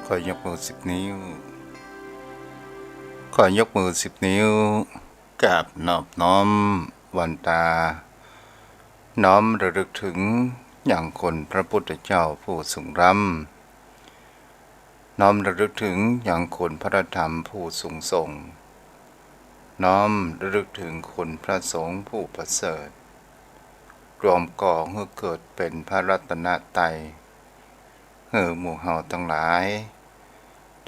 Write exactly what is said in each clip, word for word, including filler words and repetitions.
ขอยกมือสิบนิ้ว ขอยกมือสิบนิ้ว กราบนอบน้อมวันตา น้อมระลึกถึงยังคุณพระพุทธเจ้าผู้สูงล้ำ น้อมระลึกถึงยังคุณพระธรรมผู้สูงส่ง น้อมระลึกถึงคุณพระสงฆ์ผู้ประเสริฐ รวมก่อหื้อเกิดเป๋นพระรัตนตรัย หื้อหมู่เฮาตังหลาย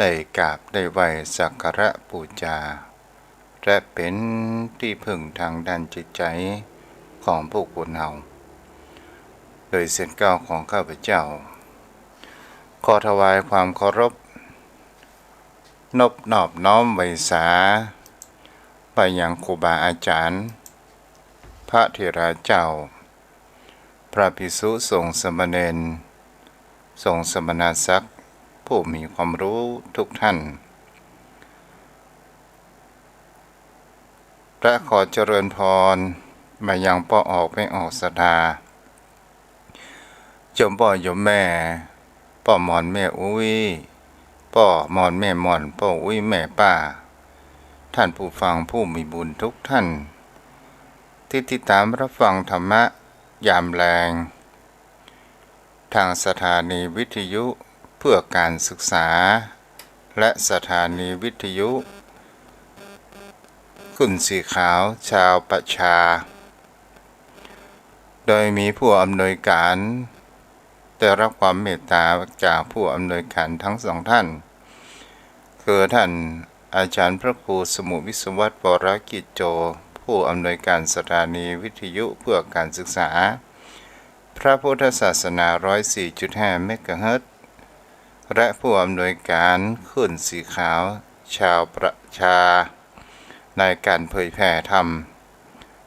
ได้กราบได้ไหว้สักการะปู๋จา และเป๋นตี้พึ่งตางด้านจิตใจ๋ของพวกคนเฮา โดยเสียงกล่าวของข้าพเจ้า ขอถวายความเคารพ นบนอบน้อมไหว้สา ไปยังครูบาอาจ๋ารย์ พระเถราเจ้า พระภิกษุสงฆ์สามเณร สงฆ์สมณศักดิ์ ผู้มีความรู้ทุกท่าน และขอเจริญพรมายังป้อออกแม่ออกศรัทธา โยมป้อโยมแม่ ป้อหมอนแม่อุ๊ย ป้อหมอนแม่หมอน ป้ออุ๊ยแม่ป้า ท่านผู้ฟังผู้มีบุญทุกท่าน ตี้ติดต๋ามรับฟังธรรมะยามแลง ตางสถานีวิทยุเพื่อการศึกษา และสถานีวิทยุคลื่นสีขาวชาวประชา โดยมีผู้อำนวยการ ได้รับความเมตต๋าจากผู้อำนวยการทั้งสองท่าน คือท่านอาจ๋ารย์พระครูสมุห์วิศวัตร วรกิจโจ ผู้อำนวยการสถานีวิทยุเพื่อการศึกษา พระพุทธศาสนา ร้อยสี่จุดห้า เมกะเฮิรตซ์ และผู้อำนวยการคลื่นสีขาวชาวประชา ในการเผยแผ่ธรรม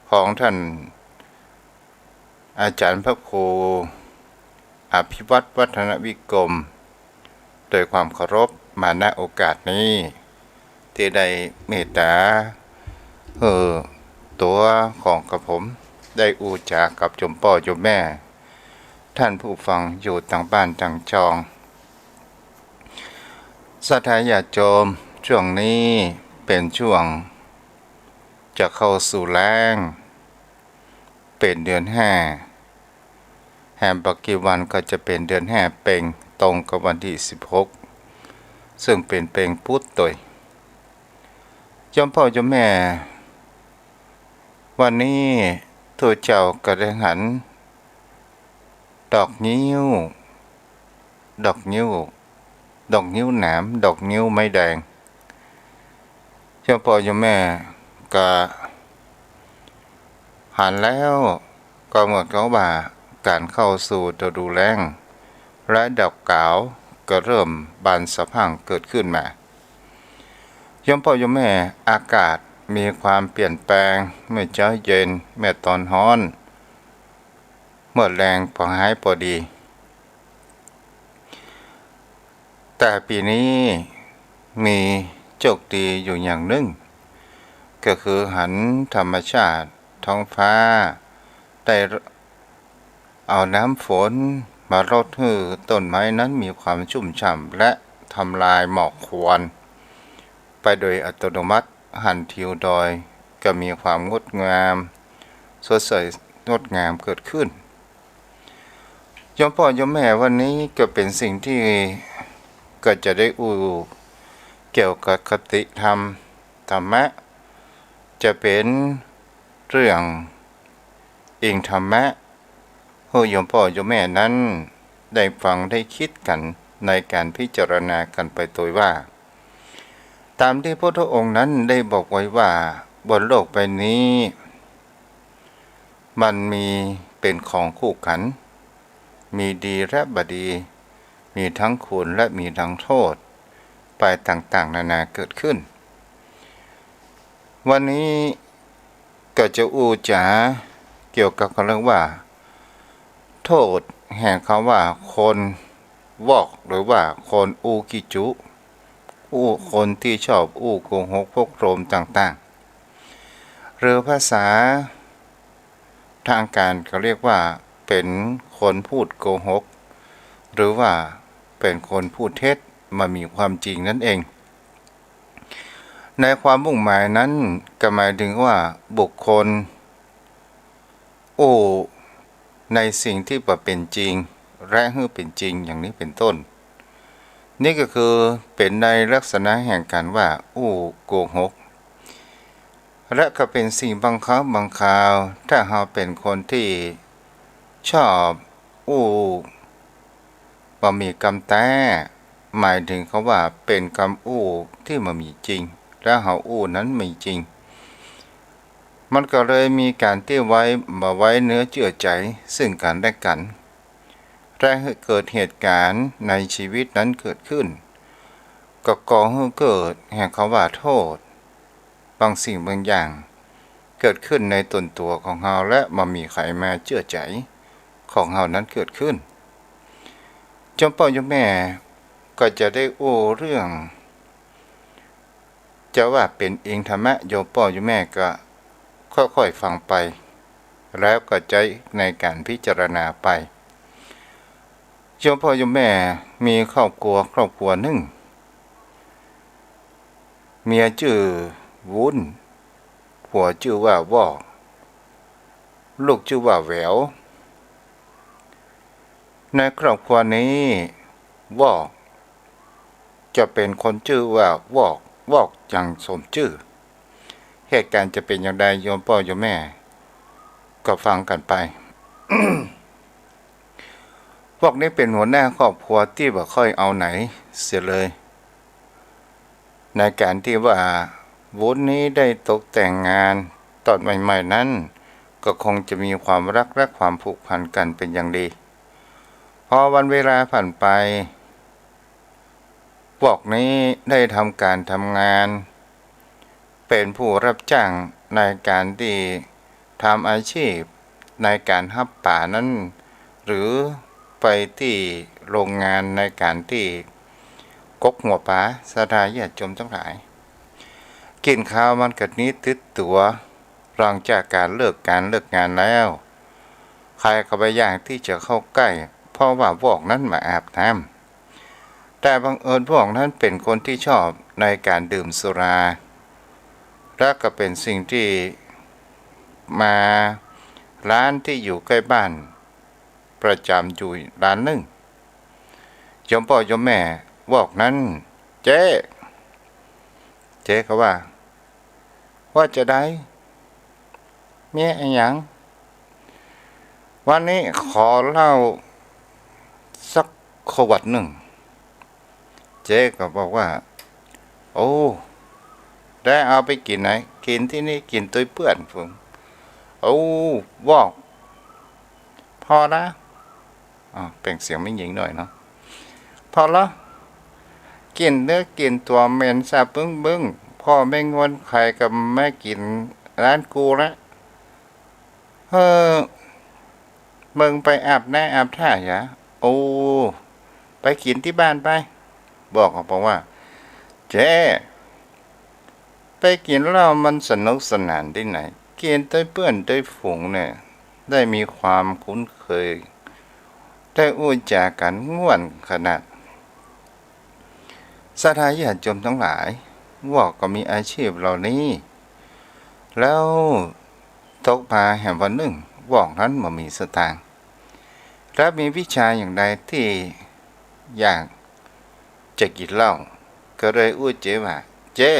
ของท่านอาจ๋ารย์พระครูอภิวัฒน์ วัฒนวิกรม โดยความเคารพมา ณ โอกาสนี้ ตี้ได้เมตต๋า หื้อตั๋วของกระผมได้อู้จ๋ากับโยมป้อโยมแม่ ท่านผู้ฟังอยู่ตางบ้านตางจอง ศรัทธาญาติโยม ช่วงนี้เป๋นช่วงจะเข้าสู่แล้ง เป๋นเดือนห้า แหมบ่กี่วันก็จะเป๋นเดือนห้าเป่ง ตรงกับวันตี้สิบหก ซึ่งเป๋นเป่งปุ๊ดตวย โยมป้อโยมแม่ วันนี้ตุ๊เจ้าก็ได้หัน ดอกงิ้ว ดอกงิ้ว ดอกงิ้วหนาม ดอกงิ้วไม้แดง โยมป้อโยมแม่ก็หันแล้ว ก็เหมือนกับว่าก๋านเข้าสู่ฤดูแล้ง และดอกก๋าวก็เริ่มบานสะพรั่งเกิดขึ้นมา โยมป้อโยมแม่ อากาศมีความเปลี่ยนแปลง เมื่อเจ๊าเย็น เมื่อต๋อนฮ้อน เมื่อแลงปอฮ้ายปอดี แต่ปี๋นี้มีโจคดีอยู่อย่างนึ่ง ก็คือหันธรรมชาติท้องฟ้าได้เอาน้ำฝนมารดหื้อต้นไม้นั้นมีความชุ่มฉ่ำ และทำลายหมอกควันไปโดยอัตโนมัติ หันทิวดอยก็มีความงดงาม สดใสงดงามเกิดขึ้น โยมป้อโยมแม่ วันนี้ก็เป๋นสิ่งตี้ก็จะได้อู้เกี่ยวกับคติธรรม ธรรมะ จะเป๋นเรื่องอิงธรรมะ หื้อโยมป้อโยมแม่นั้นได้ฟังได้กึ๊ดกั๋นในก๋านพิจารณากั๋นไปตวยว่า ต๋ามตี้พระพุทธองค์นั้นได้บอกไว้ว่า บนโลกใบนี้ มันมีเป๋นของคู่ขัน มีดีและบ่ดี มีตังคุณและมีตังโต้ษ ไปต่างๆ นานาเกิดขึ้น วันนี้ก็จะอู้จ๋าเกี่ยวกับเรื่องว่า โต้ษแห่งกำว่าคนวอก หรือว่าคนอู้ขี้จุ อู้ คนตี้ชอบอู้โกหกพกโลมต่างๆ หรือภาษาตางก๋านก็เรียกว่าเป๋นคนพูดโกหก หรือว่าเป๋นคนพูดเท็จ บ่มีความจริงนั้นเอง ในความมุ่งหมายนั้นก็หมายถึงว่าบุคคลอู้ในสิ่งตี้บ่เป๋นจริง และหื้อเป๋นจริงอย่างนี้เป๋นต้น นี่ก็คือเป๋นในลักษณะแห่งก๋านว่าอู้โกหก และก็เป๋นสิ่งบางครั้งบางคราว ถ้าเฮาเป๋นคนตี้ชอบอู้บ่มีกำแต๊ หมายถึงกำว่าเป๋นกำอู้ตี้บ่มีจริง และเฮาอู้นั้นมีจริง มันก็เลยมีก๋านตี้ไว้ บ่ไว้เนื้อเจื้อใจ๋ซึ่งกั๋นและกั๋น และหื้อเกิดเหตุก๋ารณ์ในชีวิตนั้นเกิดขึ้น ก็ก่อหื้อเกิดแห่งกำว่าโต้ษ บางสิ่งบางอย่างเกิดขึ้นในต๋นตั๋วของเฮา และบ่มีใผมาเจื้อใจ๋ของเฮานั้นเกิดขึ้น โยมป้อโยมแม่ก็จะได้อู้เรื่อง จะว่าเป๋นอิงธรรมะ โยมป้อโยมแม่ก็ค่อยๆ ฟังไป แล้วก็ใจ๊ในก๋านพิจารณาไป โยมป้อโยมแม่มีครอบครัวครอบครัวนึ่ง เมียจื้อวุ้น ผัวจื้อว่าวอก ลูกจื้อว่าแหวว ในครอบครัวนี้วอกจะเป๋นคนจื้อว่าวอก วอกจั๋งสมจื้อ เหตุก๋ารณ์จะเป๋นอย่างใด โยมป้อโยมแม่ก็ฟังกั๋นไป วอกนี้เป๋นหัวหน้าครอบครัวตี้บ่ค่อยเอาไหนเสียเลย ในก๋านตี้ว่าวุ้นนี้ได้ตกแต่งงานต๋อนใหม่ๆ นั้น ก็คงจะมีความรักและความผูกพันกั๋นเป๋นอย่างดี พอวันเวลาผ่านไป วอกนี้ได้ทำก๋านทำงาน เป๋นผู้รับจ้างในก๋านตี้ทำอาชีพในก๋านฮับป๋านั้น หรือไปตี้โรงงานในก๋านตี้กกหัวป๋า ศรัทธาญาติโยมตังหลาย กิ๋นคาวมันก็นิดติดตั๋ว หลังจากก๋านเลิกก๋านเลิกงานแล้ว ใผก็บ่อยากตี้จะเข้าใก้ เพราะว่าวอกนั้นบ่อาบน้ำ แต่บังเอิญวอกนั้นเป๋นคนตี้ชอบในก๋านดื่มสุรา และก็เป๋นสิ่งตี้มาร้านตี้อยู่ใก้บ้านประจ๋ำอยู่ร้านนึ่ง โยมป้อโยมแม่ วอกนั้น เจ๊ เจ๊ก็ว่า ว่าจาใด มีอะหยัง วันนี้ขอเหล้าสักขวดนึ่ง เจ๊ก็บอกว่า โอ้ ได้เอาไปกิ๋นไหน กิ๋นตี้นี่ กิ๋นตวยเปื้อนผม โอ้ วอก ผ่อละ อ่า เปล่งเสียงแม่ญิงหน่อยเนาะ ผ่อละ กิ๋นเนื้อกิ๋นตั๋วเหม็นสาบบึ้งๆ ผ่อแม่งวนใผก็มากิ๋นร้านกูละ เฮ้อ มึงไปอาบน้ำอาบท่าอย่า โอ้ ไปกิ๋นตี้บ้านไป บอกก็บอกว่า เจ๊ ไปกิ๋นเหล้ามันสนุกสนานตี้ไหน กิ๋นตวยเปื้อนตวยฝูงเนี่ย ได้มีความคุ้นเคย ได้อู้จ๋ากั๋นม่วนขนาด ศรัทธาญาติโยมตังหลาย วอกก็มีอาชีพเหล่านี้ แล้วตกมาแหมวันนึ่ง วอกนั้นบ่มีสตางค์ และมีวิชาอย่างใดตี้อยากจะกิ๋นเหล้า ก็เลยอู้เจ๊ว่า เจ๊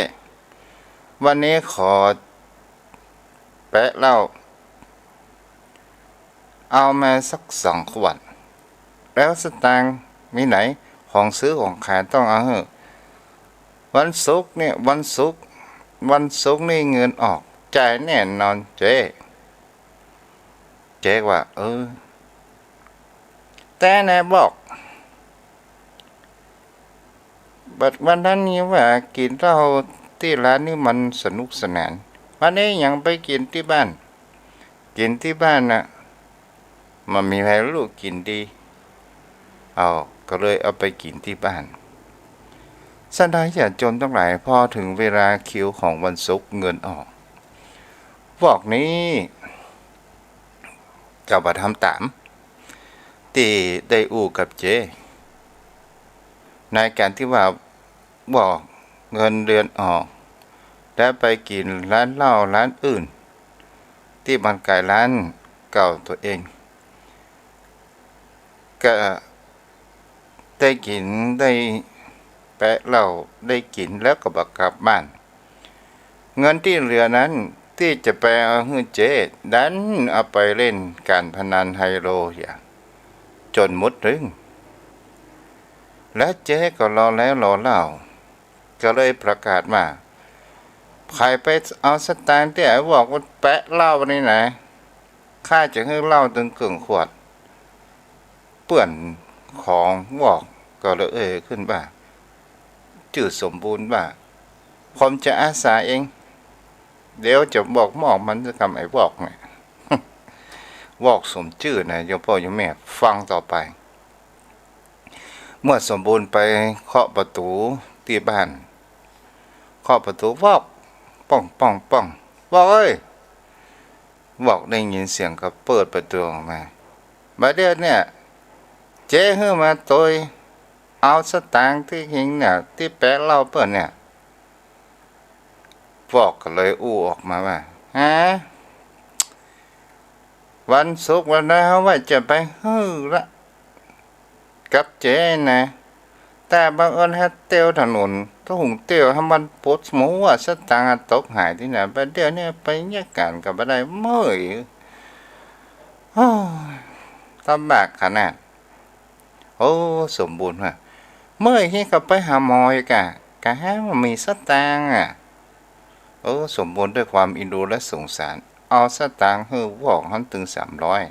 วันนี้ขอแปะเหล้า เอามาสักสองขวด แล้วสตางค์มีไหน ของซื้อของขายต้องเอาหื้อ วันศุกร์เนี่ย วันศุกร์ วันศุกร์นี่เงินออก จ่ายแน่นอนเจ๊ เจ๊ว่า เออ แต๊แน่บอก บัดวันนั้นนี่ว่ากิ๋นเหล้าตี้ร้านนี่มันสนุกสนาน วันนี้ยังไปกิ๋นตี้บ้าน กิ๋นตี้บ้านน่ะ มันมีใผลูกกิ๋นดี เอา ก็เลยเอาไปกิ๋นตี้บ้าน ศรัทธาญาติโยมตังหลาย พอเถิงเวลาคิวของวันศุกร์เงินออก วอกนี้ก็บ่ทำต๋าม ตี้ได้อู้กับเจ๊ ในก๋านตี้ว่า วอกเงินเดือนออก แล้วไปกิ๋นร้านเหล้าร้านอื่น ตี้มันก๋ายร้านเก่าตั๋วเอง ก็ได้กิ๋น ได้แปะเหล้า ได้กิ๋นแล้วก็บ่กลับบ้าน เงินตี้เหลือนั้นตี้จะไปเอาหื้อเจ๊ ดันเอาไปเล่นก๋านพนันไฮโลเหีย จ๋นหมดตึง แล้วเจ๊ก็รอแล้วรอเล่า ก็เลยประกาศว่า ใผไปเอาสตางค์ตี้ไอ้วอกมันแปะเหล้านี่นะ ข้าจะหื้อเหล้าตึงเกิ่งขวด เปื้อนของวอกก็เลยเอ่ยขึ้นว่า จื้อสมบูรณ์ว่า ผมจะอาสาเอง เดี๋ยวจะบอกมอบมันกำไอ้วอกเนี่ย วอกสมจื้อนะ โยมป้อโยมแม่ ฟังต่อไป เมื่อสมบูรณ์ไปเคาะประตู๋ตี้บ้าน เคาะประตู๋ วอก ป้อง ป้อง ป้อง วอกเอ้ย วอกได้ยินเสียงก็เปิดประตู๋ออกมา บ่าเดี่ยวเนี่ย เจ๊หื้อมาตวย เอาสตางค์ตี้หิ้งเนี่ย ตี้แปะเหล้าเปิ้นเนี่ย วอกก็เลยอู้ออกมาว่า ฮะ วันศุกร์วันใดเฮาว่าจะไปหื้อละ กับเจ๊นะ แต่บังเอิญหาเตียวถนน ถ้าหุงเตียวหามันปวดหัว สตางค์ตกหายตี้ไหน บ่าเดี่ยวเนี่ยไปเยียะก๋านก็บ่ได้เมื่อย โอ้ย ลำบากขนาด โอ้ สมบูรณ์ว่า เมื่อยฮี้ก็ไปหาหมออีกอะ กะหาบ่มีสตางค์อะ โอ้ สมบูรณ์ด้วยความเอ็นดูและสงสาร เอาสตางค์หื้อวอกหั้นตึงสามร้อย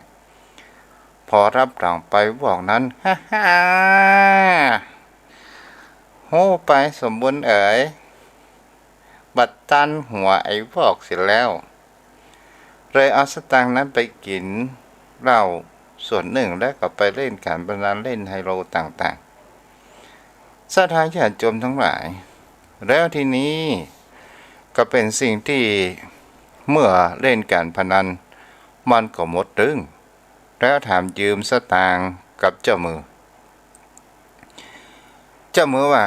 พอรับหลังไปวอกนั้น ฮ่าฮ่า ฮู้ไปสมบูรณ์เอ๋ย บ่ตันหัวไอ้วอกเสียแล้ว เลยเอาสตางค์นั้นไปกิ๋นเหล้าส่วนนึ่ง แล้วก็ไปเล่นก๋านพนันเล่นไฮโลต่างๆ ศรัทธาญาติโยมตังหลาย แล้วทีนี้ก็เป๋นสิ่งตี้เมื่อเล่นก๋านพนันมันก็หมดตึง แล้วถามยืมสตางค์กับเจ้ามือ เจ้ามือว่า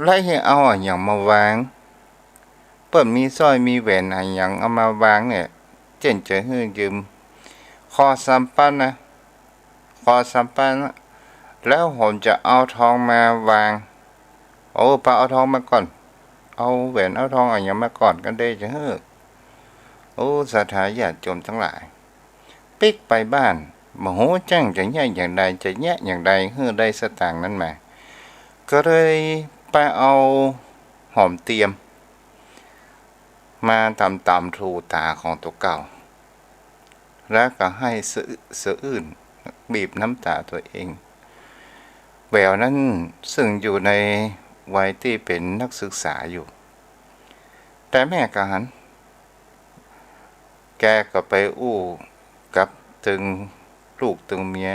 แล้วจะเอาอะหยังมาวาง เปิ้นมีสร้อยมีแหวนอะหยังเอามาวางเนี่ย เจ้นจะหื้อยืม ขอสามปันนะ ขอสามปันนะ แล้วผมจะเอาทองมาวาง โอ้ ไปเอาทองมาก่อน เอาแหวนเอาทองอะหยังมาก่อนก็ได้จะหื้อ โอ้ ศรัทธาญาติโยมตังหลาย ปิ๊กไปบ้าน บ่ฮู้จักจะเยียะอย่างใด จะเยียะอย่างใดหื้อได้สตางค์นั้นมา ก็เลยไปเอาหอมเตียม มาตำๆ ถูต๋าของตั๋วเก่า แล้วก็หื้อสะ สะอื้น บีบน้ำต๋าตั๋วเอง แหววนั้นซึ่งอยู่ในวัยตี้เป๋นนักศึกษาอยู่ แต่แม่ก็หัน แกก็ไปอู้กับตึงลูกตึงเมีย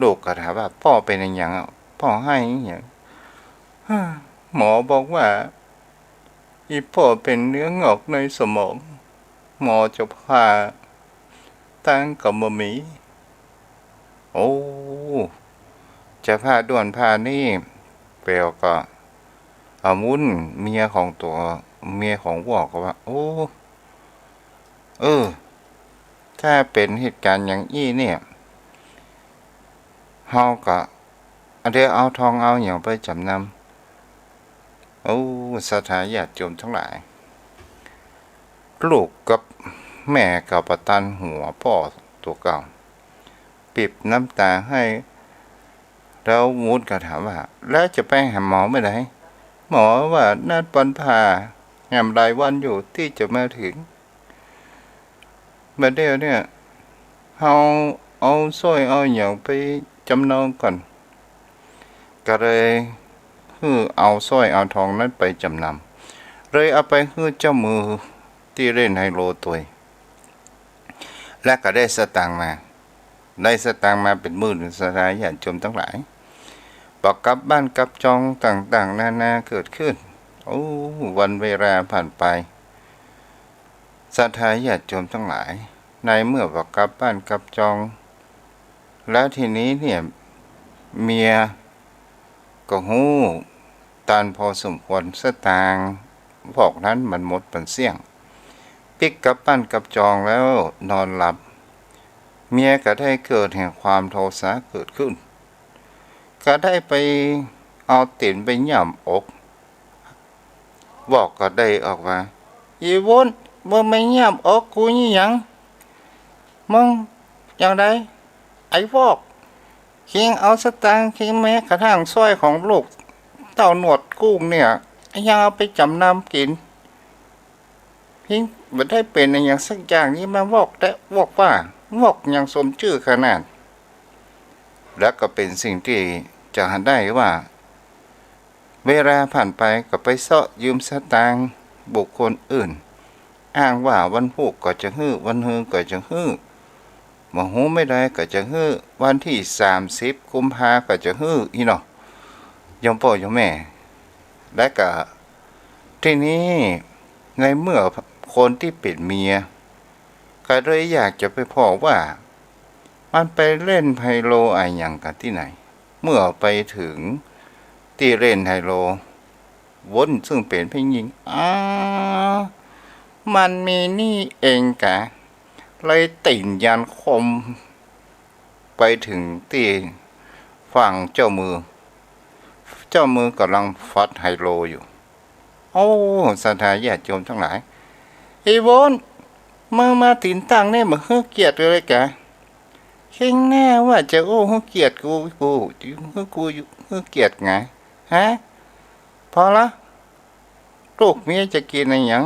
ลูกก็ถามว่า ป้อเป๋นอะหยังอะ ป้อไห้อะหยัง หมอบอกว่า อี่ป้อเป๋นเนื้องอกในสมอง หมอจะผ่าตังค์ก็บ่มี โอ้ จะผ่าด่วนผ่านี่ แหววก็เอามุ่นเมียของตั๋ว เมียของวอกก็ว่า โอ้ เออ ถ้าเป๋นเหตุก๋ารณ์อย่างอี้เนี่ย เฮาก็ อันเดียวเอาทองเอาหยังไปจ๋ำนำ โอ้ ศรัทธาญาติโยมตังหลาย ลูกกับแม่ก็บ่ตันหัวป้อตั๋วเก่า บีบน้ำต๋าไห้ แล้วมุ่นก็ถามว่า แล้วจะไปหาหมอเมื่อใด หมอว่านัดวันผ่า แหมหลายวันอยู่ตี้จะมาถึง บ่าเดี่ยวเนี่ย เฮาเอาสร้อยเอาหยังไปจ๋ำนองก่อน ก็เลยหื้อเอาสร้อยเอาทองนั้นไปจ๋ำนำ เลยเอาไปหื้อเจ้ามือตี้เล่นไฮโลตวย และก็ได้สตางค์มา ได้สตางค์มาเป๋นหมื่น ศรัทธาญาติโยมตังหลาย ปอกลับบ้านกลับจองต่างๆ นานาเกิดขึ้น โอ้ วันเวลาผ่านไป ศรัทธาญาติโยมตังหลาย ในเมื่อปอกลับบ้านกลับจอง แล้วทีนี้เนี่ย เมียก็ฮู้ตันพอสมควร สตางค์วอกนั้นมันหมดมันเสี้ยง ปิ๊กกับปั้นกับจองแล้วนอนหลับ เมียก็ได้เกิดแห่งความโทสะเกิดขึ้น ก็ได้ไปเอาตี๋นไปย่ำอก วอกก็ได้ออกมา "อีวุ้น มึงมาย่ำอกกูนี่หยัง มึงอย่างใด ไอ้วอก คิงเอาสตางค์ คิงแม้กระทั่งสร้อยของลูกเต้าหนวดกุ้งเนี่ย ยังเอาไปจ๋ำนำกิ๋น คิงบ่ได้เป๋นอะหยังสักอย่าง นี่มาวอกแต๊วอกว่า วอกอย่างสมจื้อขนาด" แล้วก็เป๋นสิ่งตี้จะหันได้ว่า เวลาผ่านไปก็ไปเซาะยืมสตางค์บุคคลอื่น อ้างว่าวันพูกก็จะหื้อ วันฮือก็จะหื้อ บ่ฮู้เมื่อใดก็จะหื้อ วันตี้สามสิบกุมภาก็จะหื้ออี้เนาะ โยมป้อโยมแม่ และก็ทีนี้ในเมื่อคนตี้เป๋นเมีย ก็เลยอยากจะไปผ่อว่า มันไปเล่นไฮโลอะหยังกั๋นตี้ไหน เมื่อไปเถิงตี้เล่นไฮโล วุ้นซึ่งเป๋นผู้หญิง "อ้า มันมีนี่เองกา" เลยตี๋นยันคมไปเถิงตี้ฝั่งเจ้ามือ เจ้ามือก่ำลังฟัดไฮโลอยู่ โอ้ ศรัทธาญาติโยมตังหลาย "อีวุ้น มึงมาตี๋นตังนี่บ่หื้อเกียรติเลยกา คิงแน่ว่าจะอู้หื้อเกียรติกู กู หื้อกู หื้อเกียรติไง ฮะ พอละ ลูกเมียจะกิ๋นอะหยัง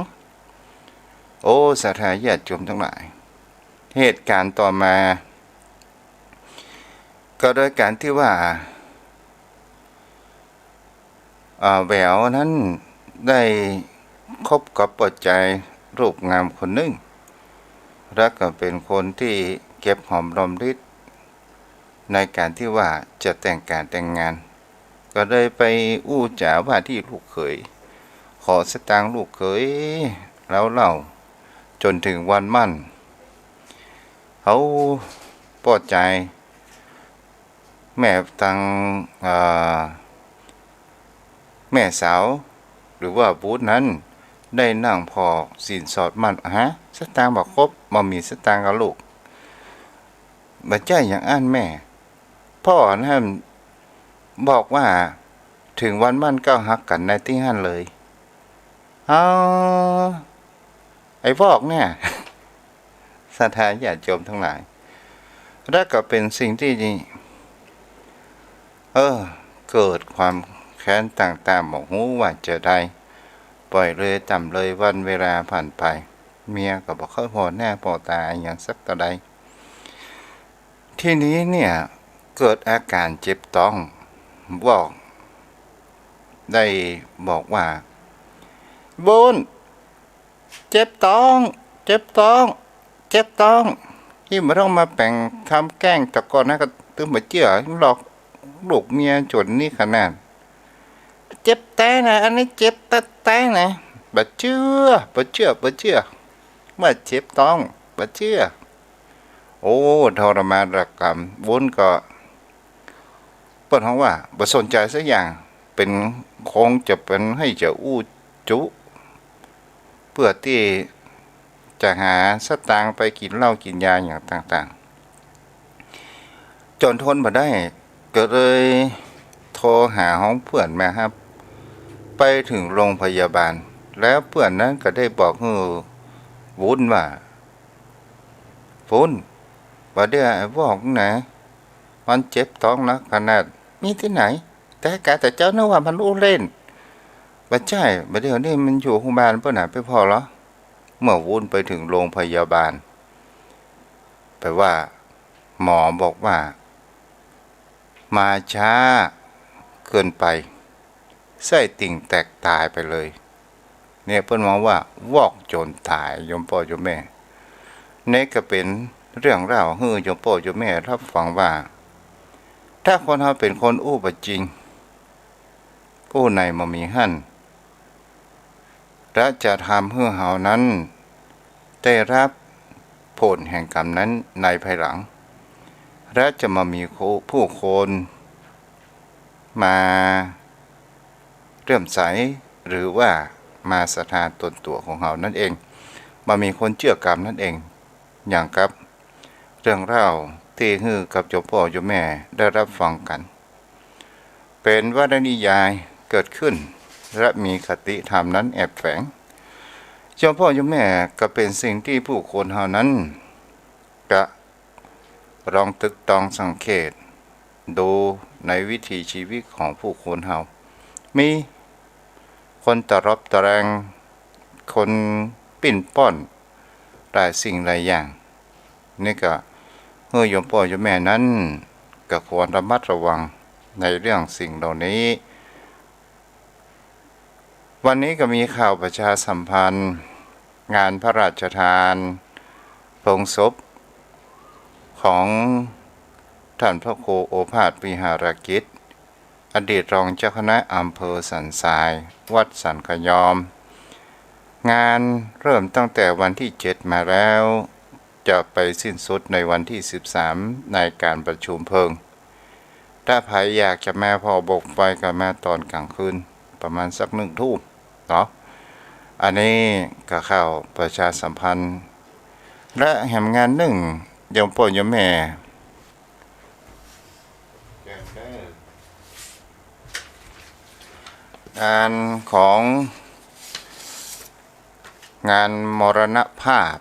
" โอ้ ศรัทธาญาติโยมตังหลาย เหตุก๋ารณ์ต่อมา ก็โดยก๋านตี้ว่า อ่า แหววนั้นได้คบกับป้อจายรูปงามคนนึ่ง แล้วก็เป๋นคนตี้เก็บหอมรอมริบในก๋านตี้ว่าจะแต่งก๋านแต่งงาน ก็เลยไปอู้จ๋าว่าตี้ลูกเขย ขอสตางค์ลูกเขย แล้วเล่าจ๋นเถิงวันหมั้น เอาป้อจาย แม่ตัง อ่า แม่สาว หรือว่าวุ้นนั้น ได้นั่งผ่อสินสอดหมั้น ฮะ สตางค์บ่ครบ บ่มีสตางค์กาลูก บ่ใจ้อย่างอั้นแม่ พ่อนั้นบอกว่า เถิงวันหมั้นก็ฮักกั๋นในตี้หั้นเลย เอา ไอ้วอกเนี่ย ศรัทธาญาติโยมตังหลาย แล้วก็เป๋นสิ่งตี้ เออ เกิดความแค้นต่างๆ บ่ฮู้ว่าจะใด ปล่อยเลยต๋ามเลยวันเวลาผ่านไป เมียก็บ่ค่อยผ่อหน้าผ่อต๋าอะหยังสักเต้าใด ทีนี้เนี่ย เกิดอาก๋ารเจ็บต๊อง วอกได้บอกว่า "บุญ เจ็บต๊อง เจ็บต๊อง เจ็บต๊อง" ตี้บ่ต้องมาแป๋งกำแกล้ง แต่ก่อนนั้นก็ตึงบ่เจื้อ หลอกลูกเมียจ๋นนี้ขนาด "เจ็บแต๊นะ อันนี้เจ็บแต๊ๆ นะ บ่เจื้อ บ่เจื้อ บ่เจื้อ ว่าเจ็บต๊อง บ่เจื้อ" โอ้ ทรมานระกำ บุญก็ เปิ้นฮ้องว่าบ่สนใจ๋สักอย่าง เป๋น คงจะเป๋นหื้อจะอู้จุ เปื้อตี้จะหาสตางค์ไปกิ๋นเหล้ากิ๋นยาอย่างต่างๆ จ๋นทนบ่ได้ ก็เลยโทรหาฮ้องเปื้อนมาฮับ ไปเถิงโรงพยาบาล แล้วเปื้อนนั้นก็ได้บอกหื้อบุญว่า บุญ บ่าเดี่ยวไอ้วอกนะ มันเจ็บต๊องนักขนาด มีตี้ไหน แต่กาแต่เจ้านึกว่ามันอู้เล่น บ่ใจ้ บ่าเดี่ยวนี้มันอยู่โฮงบาลเปิ้นน่ะ ไปผ่อเหรอ เมื่อบุญไปเถิงโฮงพยาบาล แปลว่า หมอบอกว่า มาจ๊าเกินไป ไส้ติ่งแตกต๋ายไปเลย เนี่ยเปิ้นฮ้องว่าวอกจ๋นต๋าย โยมป้อโยมแม่ เนี่ยก็เป๋นเรื่องเล่าหื้อโยมป้อโยมแม่ฮับฟังว่า ถ้าคนเฮาเป๋นคนอู้บ่จริง อู้ในบ่มีหั้น และจะทำหื้อเฮานั้นได้ฮับผลแห่งกรรมนั้นในภายหลัง และจะบ่มีผู้คนมาเลื่อมใส หรือว่ามาศรัทธาตนตั๋วของเฮานั้นเอง บ่มีคนเจื้อก๋ำนั้นเอง อย่างกับเรื่องเล่าตี้หื้อกับโยมป้อโยมแม่ได้ฮับฟังกั๋น เป๋นวรรณนิยายเกิดขึ้น และมีคติธรรมนั้นแอบแฝง โยมป้อโยมแม่ ก็เป๋นสิ่งตี้ผู้คนเฮานั้น จะลองตึกตองสังเกตดูในวิถีชีวิตของผู้คนเฮา มีคนตะรอบตะแรง คนปิ้นป้อนหลายสิ่งหลายอย่าง นี่ก็หื้อโยมป้อโยมแม่นั้นก็ควรระมัดระวังในเรื่องสิ่งเหล่านี้ วันนี้ก็มีข่าวประชาสัมพันธ์งานพระราชทานเพลิงศพของท่านพระครูโอภาสวิหารกิจ อดีตรองเจ้าคณะอำเภอสันทราย วัดสันขยอม งานเริ่มตั้งแต่วันที่เจ็ดมาแล้ว จะไปสิ้นสุดในวันที่สิบสาม ในการประชุมเพลิง ถ้าใผอยากจะมาผ่อหมอกไฟก็มาตอนกลางคืน ประมาณสักหนึ่งทุ่มเนาะ อันนี้ก็ข่าวประชาสัมพันธ์ และแหมงานนึ่ง โยมป้อโยมแม่ งานของ งานมรณภาพ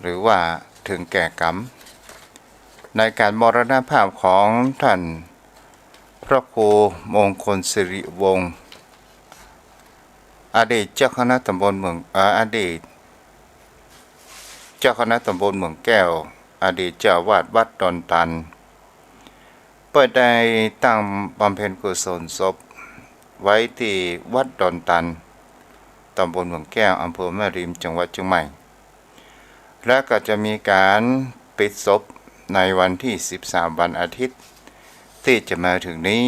หรือว่าถึงแก่กรรม ในการมรณภาพของท่านพระครูมงคลสิริวงศ์ อดีตเจ้าคณะตำบลเมือง เอ่อ อดีตเจ้าคณะตำบลเมืองแก้ว อดีตเจ้าอาวาสวัดดอนตัน เปิ้นได้ตั้งบำเพ็ญกุศลศพไว้ตี้วัดดอนตัน ตำบลเมืองแก้ว อำเภอแม่ริม จังหวัดเชียงใหม่ และก็จะมีการปิดศพในวันที่สิบสาม วันอาทิตย์ตี้จะมาถึงนี้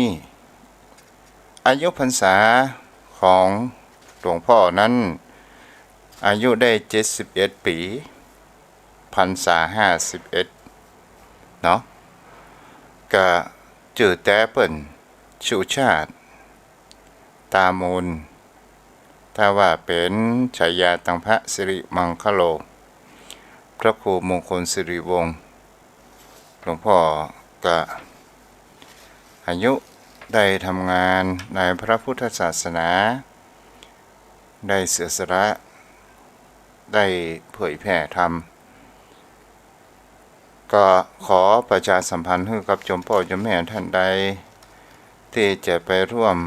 อายุพรรษาของหลวงป้อนั้น อายุได้เจ็ดสิบเอ็ดปี๋ พรรษาห้าสิบเอ็ดเนาะ ก็จื้อแต๊เปิ้น สุชาติ ตามูล ถ้าว่าเป๋นฉายาตังพระสิริมังคโล พระครูมงคลสิริวงศ์ หลวงป้อก็อายุได้ทำงานในพระพุทธศาสนา ได้เสียสละ ได้เผยแผ่ธรรม ก็ขอประชาสัมพันธ์หื้อกับโยมป้อโยมแม่ท่านใดตี้จะไปร่วม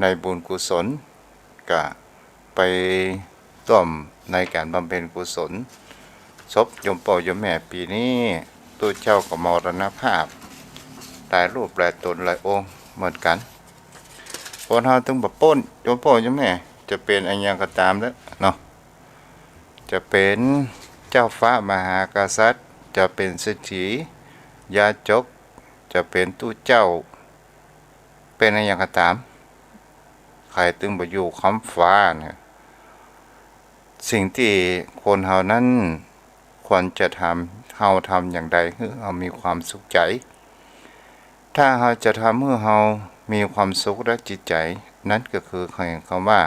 ในบุญกุศล ก็ไปร่วมในการบำเพ็ญกุศลศพโยมป้อโยมแม่ปี๋นี้ ตุ๊เจ้าก็มรณภาพ หลายรูปหลายต๋นหลายองค์เหมือนกั๋น คนเฮาตึงบ่ป๊น โยมป้อโยมแม่ จะเป๋นอะหยังก็ต๋ามเต๊อะเนาะ จะเป๋นเจ้าฟ้ามหากษัตริย์ จะเป๋นเศรษฐี ยาจก จะเป๋นตุ๊เจ้า เป๋นอะหยังก็ต๋าม ใผตึงบ่อยู่ค้ำฟ้าเนี่ย สิ่งตี้คนเฮานั้นควรจะทำ เฮาทำอย่างใดหื้อเฮามีความสุขใจ๋ ถ้าเฮาจะทำหื้อเฮามีความสุขและจิตใจ๋ นั้นก็คือคำว่า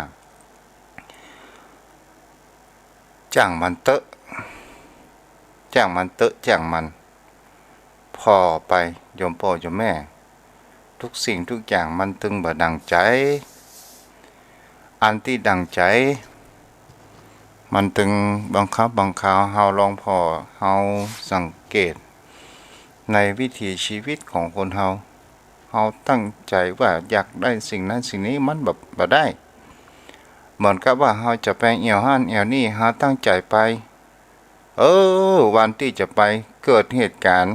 จ้างมันเต๊อะ จ้างมันเต๊อะ จ้างมัน ผ่อไป โยมป้อโยมแม่ ทุกสิ่งทุกอย่างมันตึงบ่ดั่งใจ๋ อันตี้ดั่งใจ๋ มันตึงบางครั้งบางคราว เฮาลองผ่อ เฮาสังเกตในวิถีชีวิตของคนเฮา เฮาตั้งใจ๋ว่าอยากได้สิ่งนั้นสิ่งนี้ มันบ่ บ่ได้ เหมือนกับว่าเฮาจะไปแอ่วหั้นแอ่วนี่ เฮาตั้งใจ๋ไป เออ วันตี้จะไปเกิดเหตุก๋ารณ์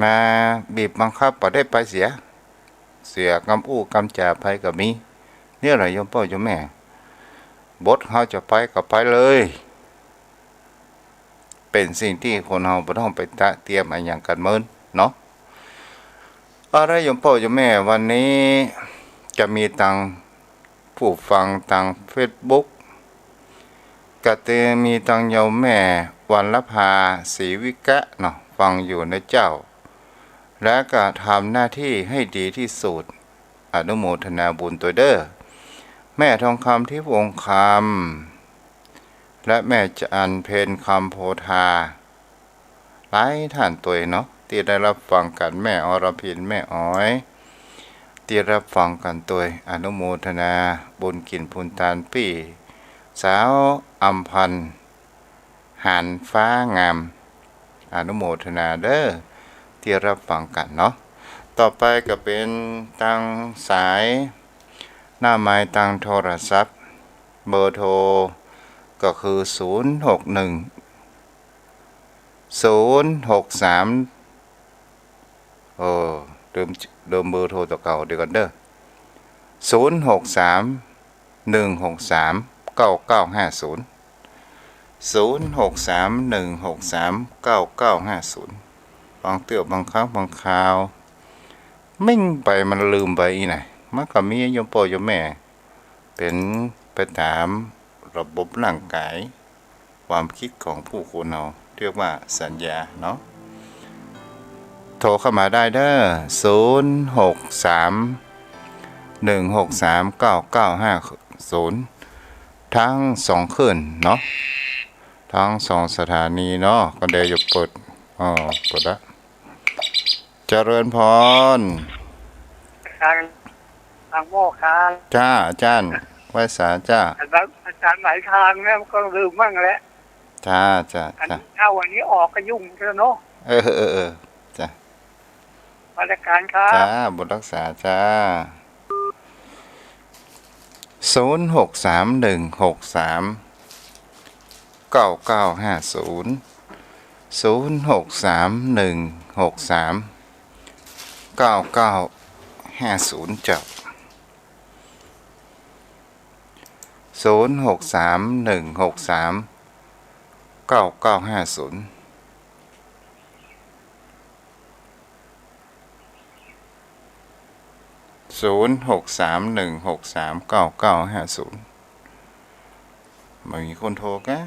มาบีบบังคับบ่ได้ไปเสีย เสียกำอู้กำจ๋าไปก็มี เนี่ยแหละโยมป้อโยมแม่ บทเฮาจะไปก็ไปเลย เป๋นสิ่งตี้คนเฮาบ่ต้องไปตระเตรียมอะหยังกั๋นเมินเนาะ เอาละโยมป้อโยมแม่ วันนี้จะมีตังผู้ฟังตังเฟซบุ๊ก ก็จะมีตังโยมแม่ วรรณภา ศรีวิกะเนาะ ฟังอยู่นะเจ้า และก็ทำหน้าที่ให้ดีที่สุด อนุโมทนาบุญตวยเด้อ แม่ทองคำ ทิพย์วงศ์คำ และแม่จันเพ็ญ คำโพธา หลายท่านตวยเนาะ ตี้ได้ฮับฟังกั๋น แม่อรพิน แม่อ๋อย ตี้ฮับฟังกั๋นตวย อนุโมทนาบุญกิ๋นปุญตานปี้สาวอำพันธ์ หานฟ้างาม อนุโมทนาเด้อ ตี้ฮับฟังกั๋นเนาะ ต่อไปก็เป๋นตางสาย หน้าไมค์ตางโทรศัพท์ เบอร์โทรก็คือ ศูนย์หกหนึ่ง ศูนย์หกสาม เออ ลืม ลืมเบอร์โทรตั๋วเก่า เดี๋ยวก่อนเด้อ ศูนย์หกสาม หนึ่งหกสาม เก้าเก้าห้าศูนย์ ศูนย์หกสาม หนึ่งหกสาม เก้าเก้าห้าศูนย์ บางเตื้อบางครั้งบางคราว เม้งไปมันลืมไปอี้ไหน มันก็มีโยมป้อโยมแม่ เป๋นไปต๋ามระบบร่างก๋าย ความกึ๊ดของผู้คนเฮา เรียกว่าสัญญาเนาะ โทรเข้ามาได้เด้อ ศูนย์หกสาม หนึ่งหกสาม เก้าเก้าห้าศูนย์ ทั้งสองคลื่นเนาะ ทั้งสองสถานีเนาะ ก็เดี๋ยวจะเปิด อ๋อ เปิดละ เจริญพร อาจารย์ ทางหม้อครับ จ้า อาจารย์ ไหว้สาจ้า อาจารย์ อาจารย์หลายทางนะ มันก็ลืมมั่งแหละ จ้า จ้า อัน จ้า เข้าอันนี้ออกก็ยุ่งแล้วเนาะ เออ เออ เออ จ้า มาตรการครับ จ้า บุญรักษาจ้า ศูนย์หกสาม หนึ่งหกสาม เก้าเก้าห้าศูนย์ ศูนย์หกสาม หนึ่งหกสาม เก้าเก้าห้าศูนย์ จ้ะ ศูนย์หกสาม หนึ่งหกสาม เก้าเก้าห้าศูนย์ ศูนย์หกสาม หนึ่งหกสาม เก้าเก้าห้าศูนย์ บ่มีคนโทรก้า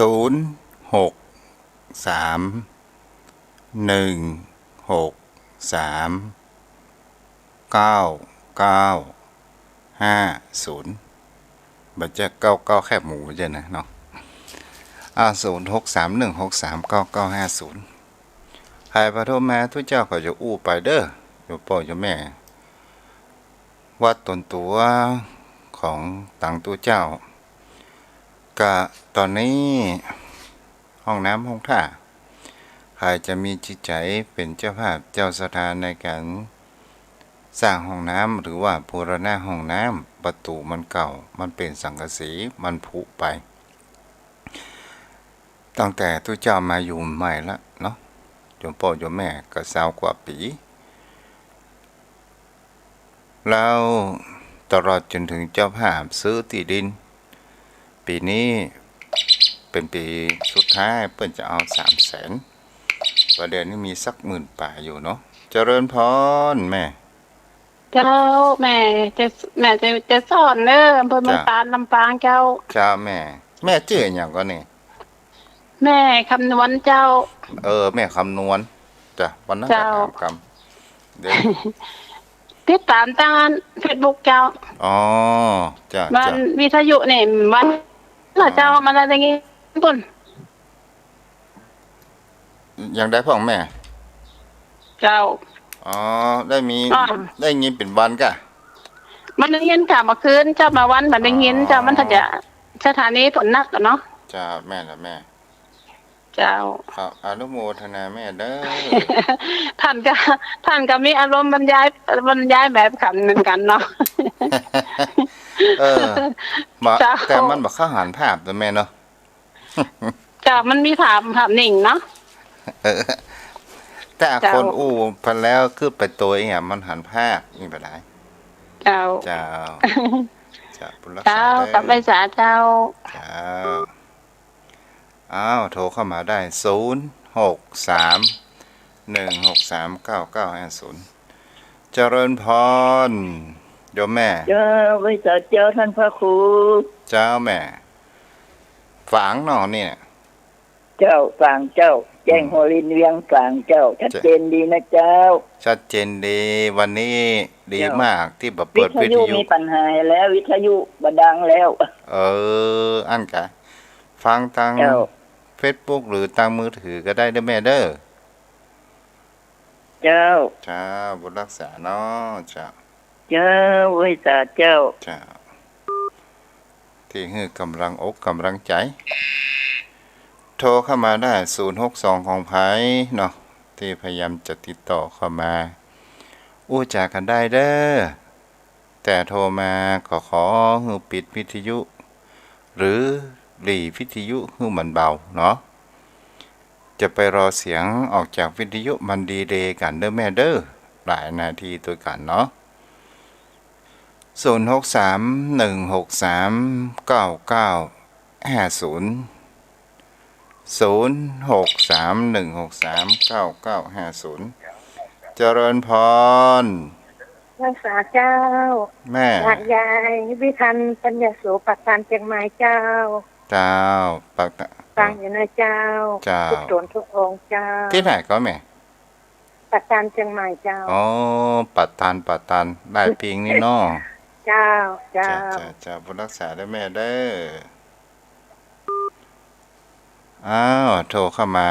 ศูนย์หกสาม หนึ่งหกสาม เก้าเก้าห้าศูนย์ บ่ใจ้เก้าเก้าแคบหมูบ่ใจ้นะเนาะ อ่า ศูนย์หกสาม หนึ่งหกสาม เก้าเก้าห้าศูนย์ ใผบ่โทรมา ตุ๊เจ้าก็จะอู้ไปเด้อ โยมป้อโยมแม่ วัดต๋นตั๋วของตังตุ๊เจ้า กะต๋อนนี้ห้องน้ำห้องท่า ใผจะมีจิตใจ๋เป๋นเจ้าภาพเจ้าศรัทธาในก๋านสร้างห้องน้ำ หรือว่าบูรณะห้องน้ำ ประตู๋มันเก่า มันเป๋นสังกะสี มันผุไป ตั้งแต่ตุ๊เจ้ามาอยู่ใหม่ละเนาะ โยมป้อโยมแม่ก็ซาวกว่าปี๋ แล้วตลอดจ๋นเถิงเจ้าภาพซื้อตี้ดิน ปี๋นี้เป๋นปี๋สุดท้าย เปิ้นจะเอาสามแสน ประเดี๋ยวนี้มีสักหมื่นป๋ายอยู่เนาะ เจริญพรแม่ เจ้า แม่จะ แม่จะ จะสอนเน้อ อำเภอเมือง จ้ะ ตราด ลำปางเจ้า จ้ะแม่ แม่จื้ออะหยังก่อนี่ แม่คำนวณเจ้า เออ แม่คำนวณ จ้ะ วันนั้น เจ้า ก็ถามกำ เดี๋ยว ติดต๋ามตางเฟซบุ๊กเจ้า อ๋อ จ้ะ วัน จ้ะ วิทยุนี่ วันละเจ้า อ๋อ มันได้ยินปุ้น อย่างใดพ่องแม่ เจ้า อ๋อ ได้มี อ่า ได้ยินเป๋นวันก่ะ มันได้ยินก่ะ เมื่อคืนเจ้า มาวันมันได้ยินเจ้า อ๋อ มันถ้าจะสถานีฝนหนักอะเนาะ เจ้า แม่นละแม่ เจ้า ครับ อนุโมทนาแม่เด้อ ท่านก็ ท่านก็มีอารมณ์บรรยาย บรรยายแบบขันเหมือนกันเนาะ เออ บ่ เจ้า แต่มันบ่เข้าหันภาพนะแม่เนาะ เจ้า มันมีภาพ ภาพนิ่งเนาะ เออ แต่ เจ้า คนอู้ไปแล้วคือไปโตยอะ มันหันภาพ อี้บ่ได้ เจ้า เจ้า เจ้า บุญรักษา เจ้า เด้อ กราบไหว้สาเจ้า เจ้า อ้าว โทรเข้ามาได้ ศูนย์ หก สาม หนึ่ง หก สาม เก้า เก้า ห้า ศูนย์ เจริญพร โยมแม่ เจ้า ไหว้สาเจ้าท่านพระครู เจ้าแม่ ฝางเนาะเนี่ย เจ้า ฝางเจ้า แจ้ง อืม หัวรินเวียงฝางเจ้า ชัดเจนดีนะเจ้า ชัดเจนดี วันนี้ดี เจ้า มากตี้บ่เปิดวิทยุ วิทยุมีปัญหาแล้ว วิทยุบ่ดังแล้ว เออ อั้นกะ ฟังตาง เจ้า เฟซบุ๊ก หรือตางมือถือก็ได้เด้อแม่เด้อ เจ้า เจ้า บุญรักษาเนาะ เจ้า เจ้า ไหว้สาเจ้า เจ้า ตี้หื้อก๋ำลังอกก๋ำลังใจ๋ โทรเข้ามาได้ ศูนย์ หก สอง ของใผเนาะ ตี้พยายามจะติดต่อเข้ามา อู้จ๋ากั๋นได้เด้อ แต่โทรมาก็ขอหื้อปิดวิทยุ หรือหลีวิทยุหื้อมันเบาเนาะ จะไปรอเสียงออกจากวิทยุมันดีเลย์กั๋นเด้อแม่เด้อ หลายนาทีตวยกั๋นเนาะ ศูนย์ หก สาม หนึ่ง หก สาม เก้า เก้า ห้า ศูนย์ ศูนย์ หก สาม หนึ่ง หก สาม เก้า เก้า ห้า ศูนย์ เจริญพร ไหว้สาเจ้า แม่ จากยายวิทัน ปัญญาโส ปากตานเจียงใหม่เจ้า เจ้า ปากตาน ฟังอยู่นะเจ้า เจ้า ทุกต๋นทุกองค์เจ้า ตี้ไหนก็แม่ ปากตานเจียงใหม่เจ้า อ๋อ ปากตาน ปากตาน ได้ปิงนี่เนาะ เจ้า เจ้า เจ้า เจ้า เจ้า บุญรักษาเด้อแม่เด้อ อ้าว โทรเข้ามา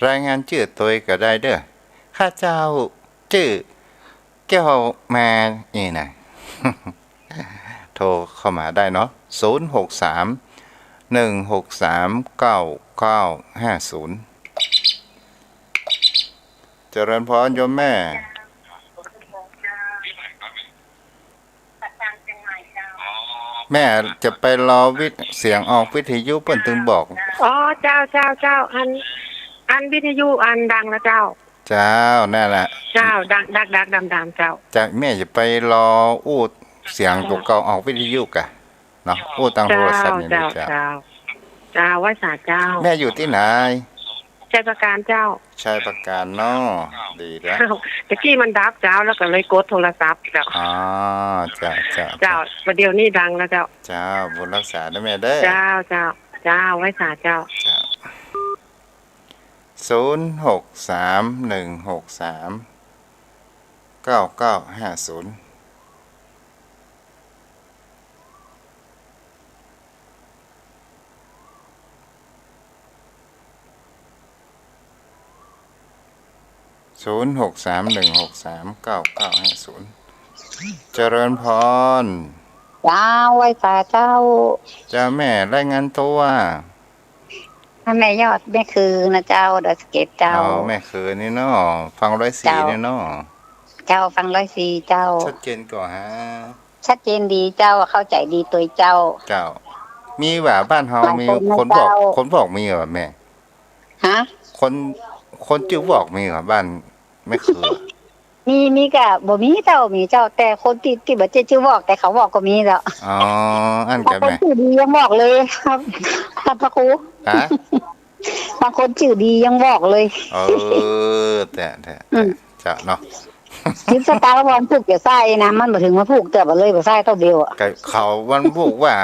รายงานจื้อตวยก็ได้เด้อ ข้าเจ้าจื้อแก้วมานี่นะ โทรเข้ามาได้เนาะ ศูนย์ หก สาม หนึ่ง หก สาม เก้า เก้า ห้า ศูนย์ เจริญพรโยมแม่ แม่จะไปรอวิท- เสียงออกวิทยุเปิ้นตึงบอก อ๋อ เจ้า เจ้า เจ้า อัน อันวิทยุอันดังนะเจ้า เจ้า นั่นแหละ เจ้า ดัง ดัง ดัง ดัง ดัง เจ้า จะ แม่จะไปรออู้เสียงตั๋วเก่าออกวิทยุก่ะ เนาะ อู้ตางโทรศัพท์นี่เลยเจ้า เจ้า เจ้า เจ้า ไหว้สาเจ้า แม่อยู่ตี้ไหน ชัยปราการเจ้า ชัยปราการเนาะ ดีแล้ว อ้าว ตะกี้มันดับเจ้า แล้วก็เลยกดโทรศัพท์เจ้า อ๋อ เจ้า เจ้า เจ้า เจ้า บ่าเดี่ยวนี้ดังแล้วเจ้า เจ้า บุญรักษาเด้อแม่เด้อ เจ้า เจ้า เจ้า ไหว้สาเจ้า เจ้า ศูนย์ หก สาม หนึ่ง หก สาม เก้า เก้า ห้า ศูนย์ ศูนย์ หก สาม หนึ่ง หก สาม เก้า เก้า ห้า ศูนย์ เจริญพร เจ้า ไหว้สาเจ้า เจ้าแม่ รายงานตั๋ว แม่ยอด แม่คือนะเจ้า ดอยสะเก็ดเจ้า อ๋อ แม่คือนี่เนาะ ฝั่งร้อยสี่ เจ้า นี่เนาะ เจ้า ฝั่งร้อยสี่ เจ้า ชัดเจนก่อฮะ ชัดเจนดีเจ้า เข้าใจ๋ดีตวยเจ้า เจ้า มีว่าบ้านเฮา บางคนนะ มีคนบอก เจ้า คนบอกมีว่าแม่ ฮะ คน คนจื้อบอกมีว่าบ้านแม่คือ มี มีก่ะ บ่มีเจ้า มีเจ้า แต่คนตี้ ตี้บ่ใจ้จื้อบอก แต่เขาบอกก็มีเจ้า อ๋อ อั้นก่ะ บางคน แม่ จื้อดียังบอกเลยครับ ท่านพระครู ฮะ บางคนจื้อดียังบอกเลย เออ แต่ แต่ อืม แต่ เจ้าเนาะ สิบสตางค์วันพูกจะใส่นะ มันบ่เถิงวันพูก แต่บ่เลยบ่ใส่เต้าเดียวอะ ก็เขาวันพูกว่า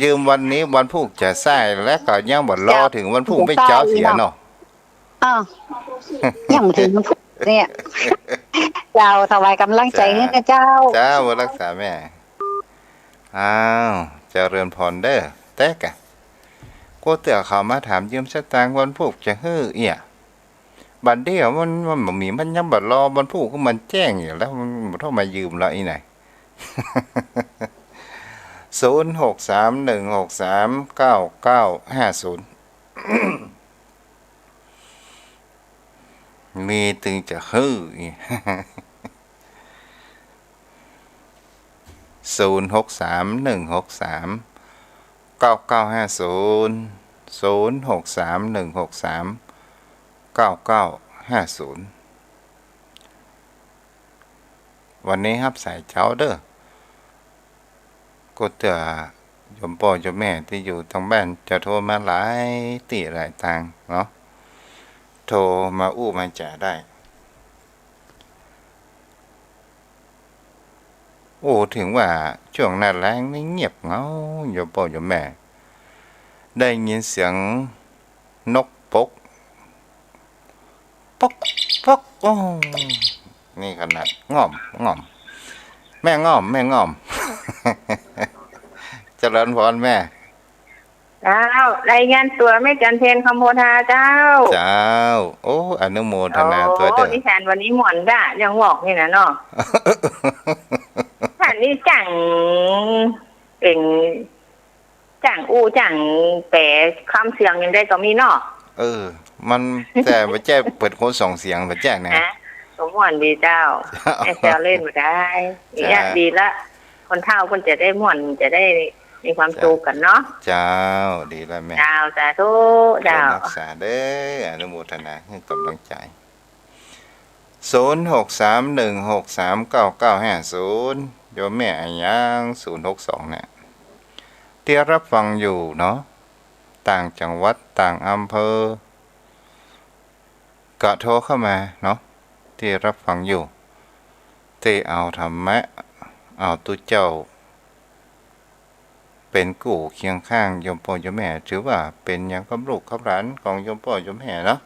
ยืมวันนี้วันพูกจะใส่ แล้วก็ยังบ่รอ เจ้า เถิงวันพูก ไม่เจ้าเสียเนาะ อ้าว ยังบ่เถิงวันพูกเนี่ย เจ้า ถวายก๋ำลังใจ๋หื้อนะเจ้า เจ้า บุญรักษาแม่ อ้าว เจริญพรเด้อ แต่ก่ะ กั๋วเตื้อเขามาถามยืมสตางค์วันพูกจะหื้อเอี้ย บัดเดี่ยวมัน มันบ่มี มันยังบ่รอวันพูก คือมันแจ้งอยู่แล้ว มันบ่ต้องมายืมละอี้ไหน ศูนย์ หก สาม หนึ่ง หก สาม เก้า เก้า ห้า ศูนย์ มีตึงจะหื้ออี้ ศูนย์ หก สาม หนึ่ง หก สาม เก้า เก้า ห้า ศูนย์ ศูนย์ หก สาม หนึ่ง หก สาม เก้า เก้า ห้า ศูนย์ วันนี้ฮับสายเจ๊าเด้อ ก็เตื้อโยมป้อโยมแม่ตี้อยู่ตางบ้านจะโทรมาหลายตี้หลายตางเนาะ โทรมาอู้มาจ๋าได้ โอ้ เถิงว่าช่วงหน้าแล้งนี่เงียบเหงา โยมป้อโยมแม่ ได้ยินเสียงนกปก ปก ปก โอ้ นี่ขนาดง่อม ง่อม แม่ง่อม แม่ง่อม เจริญพรแม่ เจ้า รายงานตั๋วแม่จันเพ็ญ คำโพธาเจ้า เจ้า โอ้ อนุโมทนาตวยเด้อ โอ้ นิทานวันนี้ม่วนด้า เรื่องวอกนี่นะเนาะ ท่านนี่จั่ง เป๋น จั่งอู้จั่งแป๋กำเสียงอย่างใดก็มีเนาะ เออ มันแต่บ่แจ้เปิดคนสองเสียงบ่แจ้นะ ฮะ ก็ม่วนดีเจ้า เจ้า แม่แซวเล่นบ่ได้ เจ้า เนี่ยดีละ คนเฒ่าเปิ้นจะได้ม่วน จะได้มีความสุขกั๋นเนาะ เจ้า ดีละแม่ เจ้า สาธุ เจ้า เปิ้นฮักษาเด้อ อนุโมทนาหื้อกำลังใจ๋ ศูนย์หกสามหนึ่งหกสามเก้าเก้าห้าศูนย์ โยมแม่อะหยัง ศูนย์หกสอง เนี่ย ตี้ฮับฟังอยู่เนาะ ต่างจังหวัด ต่างอำเภอ ก็โทรเข้ามาเนาะ ตี้ฮับฟังอยู่ ตี้เอาธรรมะ เอาตุ๊เจ้า เป๋นกู้เคียงข้างโยมป้อโยมแม่ ถือว่าเป๋นอย่างกับลูกกับหลานของโยมป้อโยมแม่เนาะ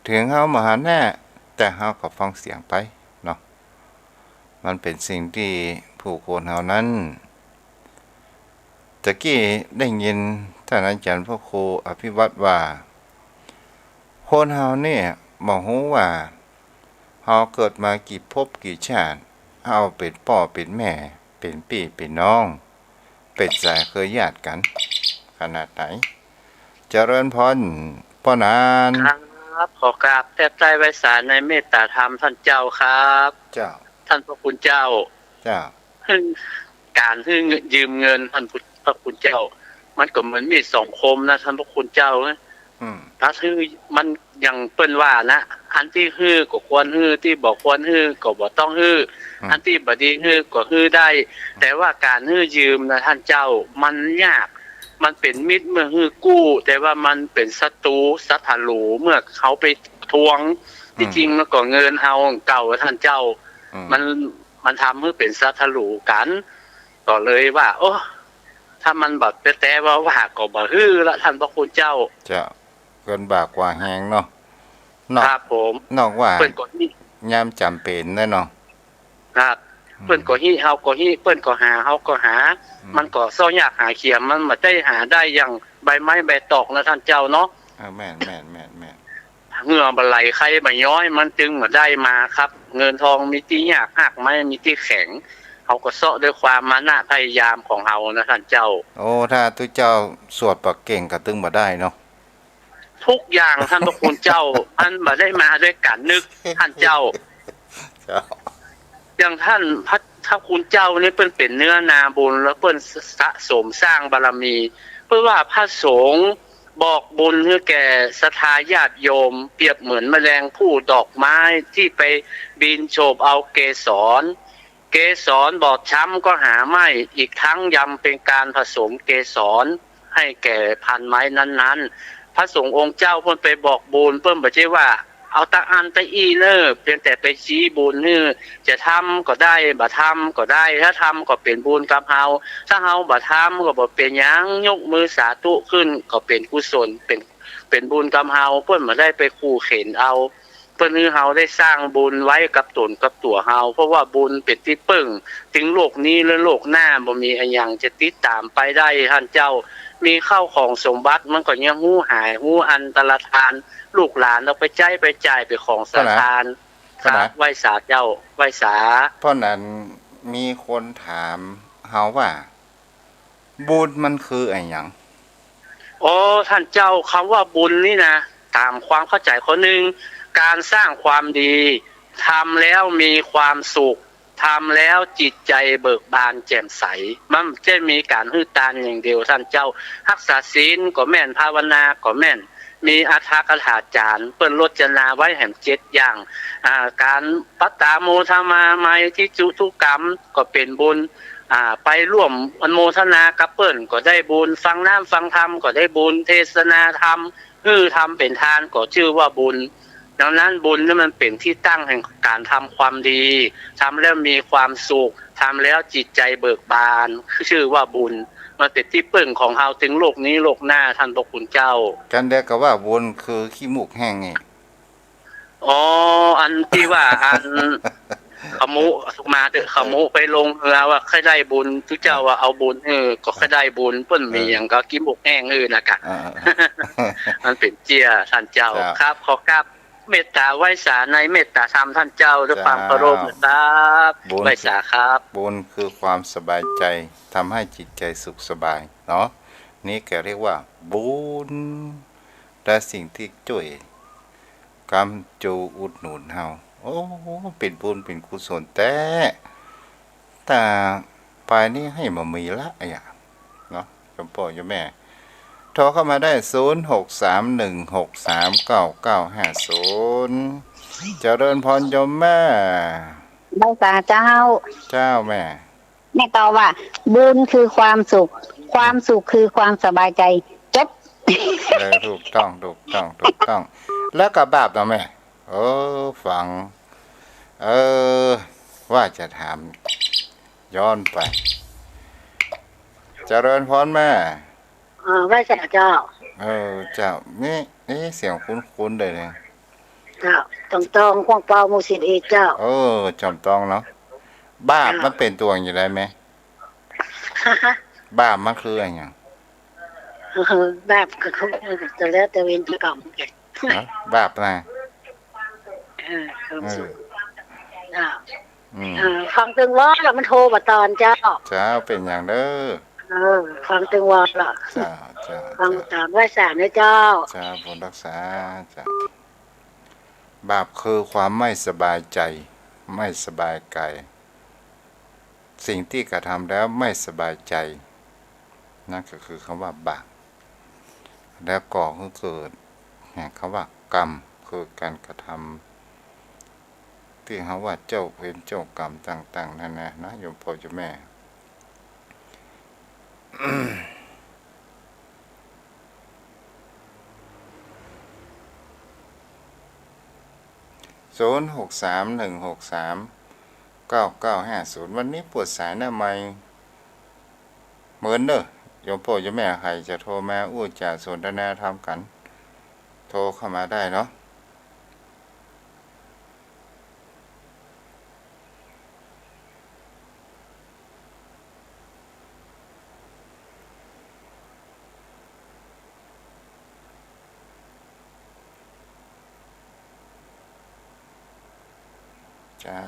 เถิงเฮาบ่หันหน้า แต่เฮาก็ฟังเสียงไปเนาะ มันเป๋นสิ่งตี้ผู้คนเฮานั้น ตะกี้ได้ยินต้านอาจ๋ารย์พระครูอภิวัตรว่า คนเฮาเนี่ยบ่ฮู้ว่า เฮาเกิดมากี่ภพกี่ชาติ เฮาเป๋นป้อเป๋นแม่ เป๋นปี้เป๋นน้อง เป๋นสายเครือญาติกั๋น ขนาดไหน เจริญพร ป้อหนาน ครับ ขอกราบแทบไต้ไหว้สาในเมตตาธรรมต้านเจ้าครับ เจ้า ต้านพระคุณเจ้า เจ้า หื้อ ก๋านหื้อยืมเงินต้านพระคุณเจ้า มันก็เหมือนมีดสองคมนะต้านพระคุณเจ้า อืม ถ้าหื้อ มันอย่างเปิ้นว่านะ อันตี้หื้อก็ควรหื้อ ตี้บ่ควรหื้อก็บ่ต้องหื้อ อืม อันตี้บ่ดีหื้อก็หื้อได้ อืม แต่ว่าก๋านหื้อยืมนะต้านเจ้า มันยาก มันเป๋นมิตรเมื่อหื้อกู้ แต่ว่ามันเป๋นศัตรู ศัตรูเมื่อเขาไปทวง ตี้จริงมันก็เงินเฮาเก่าต้านเจ้า อืม มัน มันทำหื้อเป๋นศัตรูกั๋น ก็เลยว่า โอ้ ถ้ามันบ่แต๊ๆ ว่าๆ ก็บ่หื้อละต้านพระคุณเจ้า เจ้า เปิ้นบ่ากว่าแฮงเนาะ นอก ครับผม นอกว่า เปิ้นก็หิ้ว ยามจ๋ำเป๋นนะเนาะ ครับ อืม เปิ้นก็หิ้ว เฮาก็หิ้ว เปิ้นก็หา เฮาก็หา อืม มันก็ซ้อยากหาเขียม มันบ่ได้หาได้อย่างใบไม้ใบตอกนะต้านเจ้าเนาะ เออ แม่น แม่น แม่น แม่น เหงื่อบ่ไหลไคบ่ย้อย มันจึงบ่ได้มาครับ เงินทองมีตี้ยาก ฮากไม้มีตี้แข็ง เฮาก็เซาะด้วยความมานะพยายามของเฮานะต้านเจ้า โอ้ ถ้าตุ๊เจ้าสวดบ่าเก่งก็ตึงบ่ได้เนาะ ทุกอย่างต้านพระคุณเจ้า มันบ่ได้มาด้วยก๋านนึกต้านเจ้า เจ้า อย่างต้านพระ พระคุณเจ้านี่เปิ้นเป๋นเนื้อนาบุญ แล้วเปิ้นสะสมสร้างบารมี เปิ้นว่าพระสงฆ์บอกบุญหื้อแก่ศรัทธาญาติโยม เปรียบเหมือนแมลงผู้ดอกไม้ตี้ไปบินโฉบเอาเกสร เกสรบอบช้ำก็หาไม่ อีกทั้งยังเป๋นก๋านผสมเกสรให้แก่พันธุ์ไม้นั้นๆ พระสงฆ์องค์เจ้าเปิ้นไปบอกบุญ เปิ้นบ่ใจ้ว่า เอาตะอันตะอี้เน่อ เพียงแต่ไปชี้บุญหื้อ จะทำก็ได้ บ่ทำก็ได้ ถ้าทำก็เป๋นบุญกับเฮา ถ้าเฮาบ่ทำก็บ่เป๋นหยัง ยกมือสาธุขึ้นก็เป๋นกุศล เป๋น เป๋นบุญกับเฮา เปิ้นบ่ได้ไปขู่เข็ญเอา เปิ้นหื้อเฮาได้สร้างบุญไว้กับต๋นกับตั๋วเฮา เพราะว่าบุญเป๋นตี้เปิ้ง ตึงโลกนี้และโลกหน้า บ่มีอะหยังจะติดต๋ามไปได้ต้านเจ้า มีข้าวของสมบัติมันก็ยังฮู้หาย ฮู้อันตรธาน ลูกหลานเอาไปใจ๊ไปจ่ายเป๋นของสะทาน ครับ ไหว้สาเจ้า ไหว้สา เพราะนั้นมีคนถามเฮาว่า บุญมันคืออะหยัง โอ้ ต้านเจ้า กำว่าบุญนี่นะ ต๋ามความเข้าใจ๋คนนึ่ง ก๋านสร้างความดี ทำแล้วมีความสุข ทำแล้วจิตใจ๋เบิกบานแจ่มใส มันบ่ใจ้มีก๋านหื้อตานอย่างเดียวต้านเจ้า ฮักษาศีลก็แม่น ภาวนาก็แม่น มีอรรถกถาจ๋ารย์ เปิ้นโรจนาไว้แหมเจ็ดอย่าง อ่า ก๋านปัตตาโมทนาไมยทิจุทุกรรมก็เป๋นบุญ อ่า ไปร่วมอนุโมทนากับเปิ้นก็ได้บุญ ฟังน้ำฟังธรรมก็ได้บุญ เทศนาธรรม หื้อธรรมเป๋นทานก็จื้อว่าบุญ ดังนั้นบุญนี่มันเป๋นตี้ตั้งแห่งก๋านทำความดี ทำแล้วมีความสุข ทำแล้วจิตใจเบิกบาน จื้อว่าบุญ มันเป๋นตี้เปิ้งของเฮาเถิงโลกนี้โลกหน้า ท่านพระคุณเจ้า กันเดียวกับว่าบุญคือขี้มูกแห้งนี่ อ๋อ อันตี้ว่าอัน ขมุ มาเถอะ ขมุไปลงเฮือว่าใค่ได้บุญ ตุ๊เจ้าว่าเอาบุญ เออ ก็ใค่ได้บุญ เปิ้นมีหยังก็ขี้มูกแห้ง เออ นะกะ อ่าๆๆ มันเป๋นเจี้ย ท่านเจ้า เจ้า ครับ ขอกราบเมตตาไหว้สาในเมตตาธรรมท่านเจ้า ด้วยความเคารพนะครับ บุญ ไหว้สาครับ บุญคือความสบายใจ ทำให้จิตใจสุขสบายเนาะ นี่ก็เรียกว่าบุญ และสิ่งที่จ้วย กำจูอุดหนุนเฮา โอ้ เป๋นบุญเป๋นกุศลแต๊ แต่ปายนี้หื้อบ่มีละอะเนาะ โยมป้อโยมแม่ โทรเข้ามาได้ ศูนย์หกสามหนึ่งหกสามเก้าเก้าห้าศูนย์ เจริญพรโยมแม่ ไหว้สาเจ้า เจ้าแม่ แม่ตอบว่า บุญคือความสุข ความสุขคือความสบายใจ จบ เออ ถูกต้อง ถูกต้อง ถูกต้อง แล้วก็บาปเนาะแม่ เออ ฟัง เออ ว่าจะถาม ย้อนไป เจริญพรแม่ อ่า ไหว้สาเจ้า เออ เจ้า นี่ นี่เสียงคุ้นๆ เลยเนี่ย เจ้า ตองตอง ขว้างเปา หมู่สิบเอ็ด เจ้า เออ จอมตองเนาะ บาป เจ้า มันเป๋นตั๋วอย่างใดแม่ บาปมันคืออะหยัง เออ บาปก็คือ แต่แล้วแต่เวรแต่กรรม ฮะ บาปนะ เออ ความสุข เออ เจ้า อืม เออ ฟังตึงวอแล้วมันโทรบ่ตอนเจ้า เจ้า เป๋นหยังเด้อ เออ ฟังตึงวอละ เจ้า เจ้า ฟัง เจ้า ตามไหว้สาเนอะเจ้า เจ้า บุญรักษา เจ้า บาปคือความไม่สบายใจ ไม่สบายกาย สิ่งที่กระทำแล้วไม่สบายใจ นั่นก็คือคำว่าบาป แล้วก่อหื้อเกิดแห่งคำว่ากรรม คือการกระทำ ตี้เฮาว่าเจ้าเวรเจ้ากรรมต่างๆ นั่นนะ นะ โยมป้อโยมแม่ ศูนย์หกสามหนึ่งหกสามเก้าเก้าห้าศูนย์ วันนี้เปิดสายหน้าไมค์เหมือนเด้อ โยมป้อโยมแม่ใผจะโทรมาอู้จ๋าสนทนาธรรมกั๋น โทรเข้ามาได้เนาะ เจ้า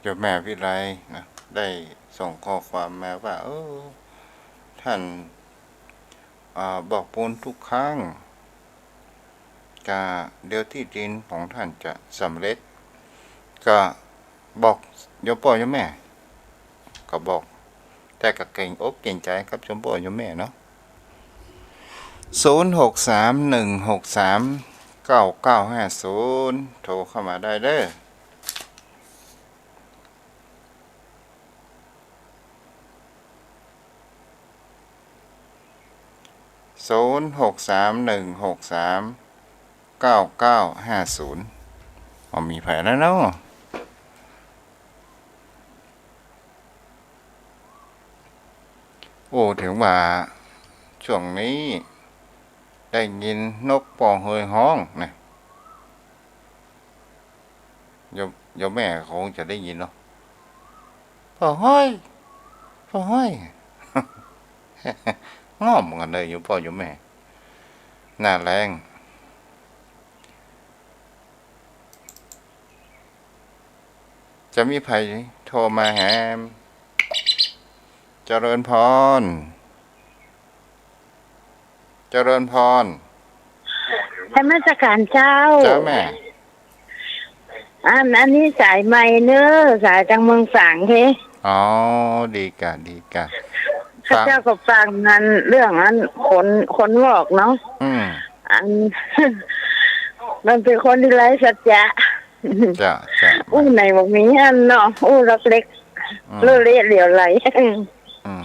โยมแม่วิไลนะ ได้ส่งข้อความมาว่า เออ ท่าน อ่า บอกบุญทุกครั้ง ก็เดี๋ยวตี้ดินของท่านจะสำเร็จ ก็บอกโยมป้อโยมแม่ ก็บอก แต่ก็เกรงอกเกรงใจ๋กับโยมป้อโยมแม่เนาะ ศูนย์หกสามหนึ่งหกสามเก้าเก้าห้าศูนย์ โทรเข้ามาได้เด้อ ศูนย์หกสามหนึ่งหกสามเก้าเก้าห้าศูนย์ อ๋อ มีไผแล้วเนาะ โอ้ เถิงว่าช่วงนี้ได้ยินนกป้อเฮยฮ้องนะ โยม โยมแม่คงจะได้ยินเนาะ ป้อเฮย ป้อเฮย ง้อมกั๋นเลยโยมป้อโยมแม่ หน้าแล้ง จะมีไผโทรมาแหม เจริญพร เจริญพร นมัสการเจ้า เจ้าแม่ อัน อันนี้สายใหม่เน้อ สายตางเมืองฝางเท อ๋อ ดีก่ะ ดีก่ะ ข้าเจ้าก็ฟังอันเรื่องอันขน ขนวอกเนาะ อืม อัน มันเป๋นคนตี้ไร้สัจจะ จ้ะ จ้ะ อู้ไหนบ่มีอันเนาะ อู้ลักเล็ก อืม เลอะเละเหลวไหล อืม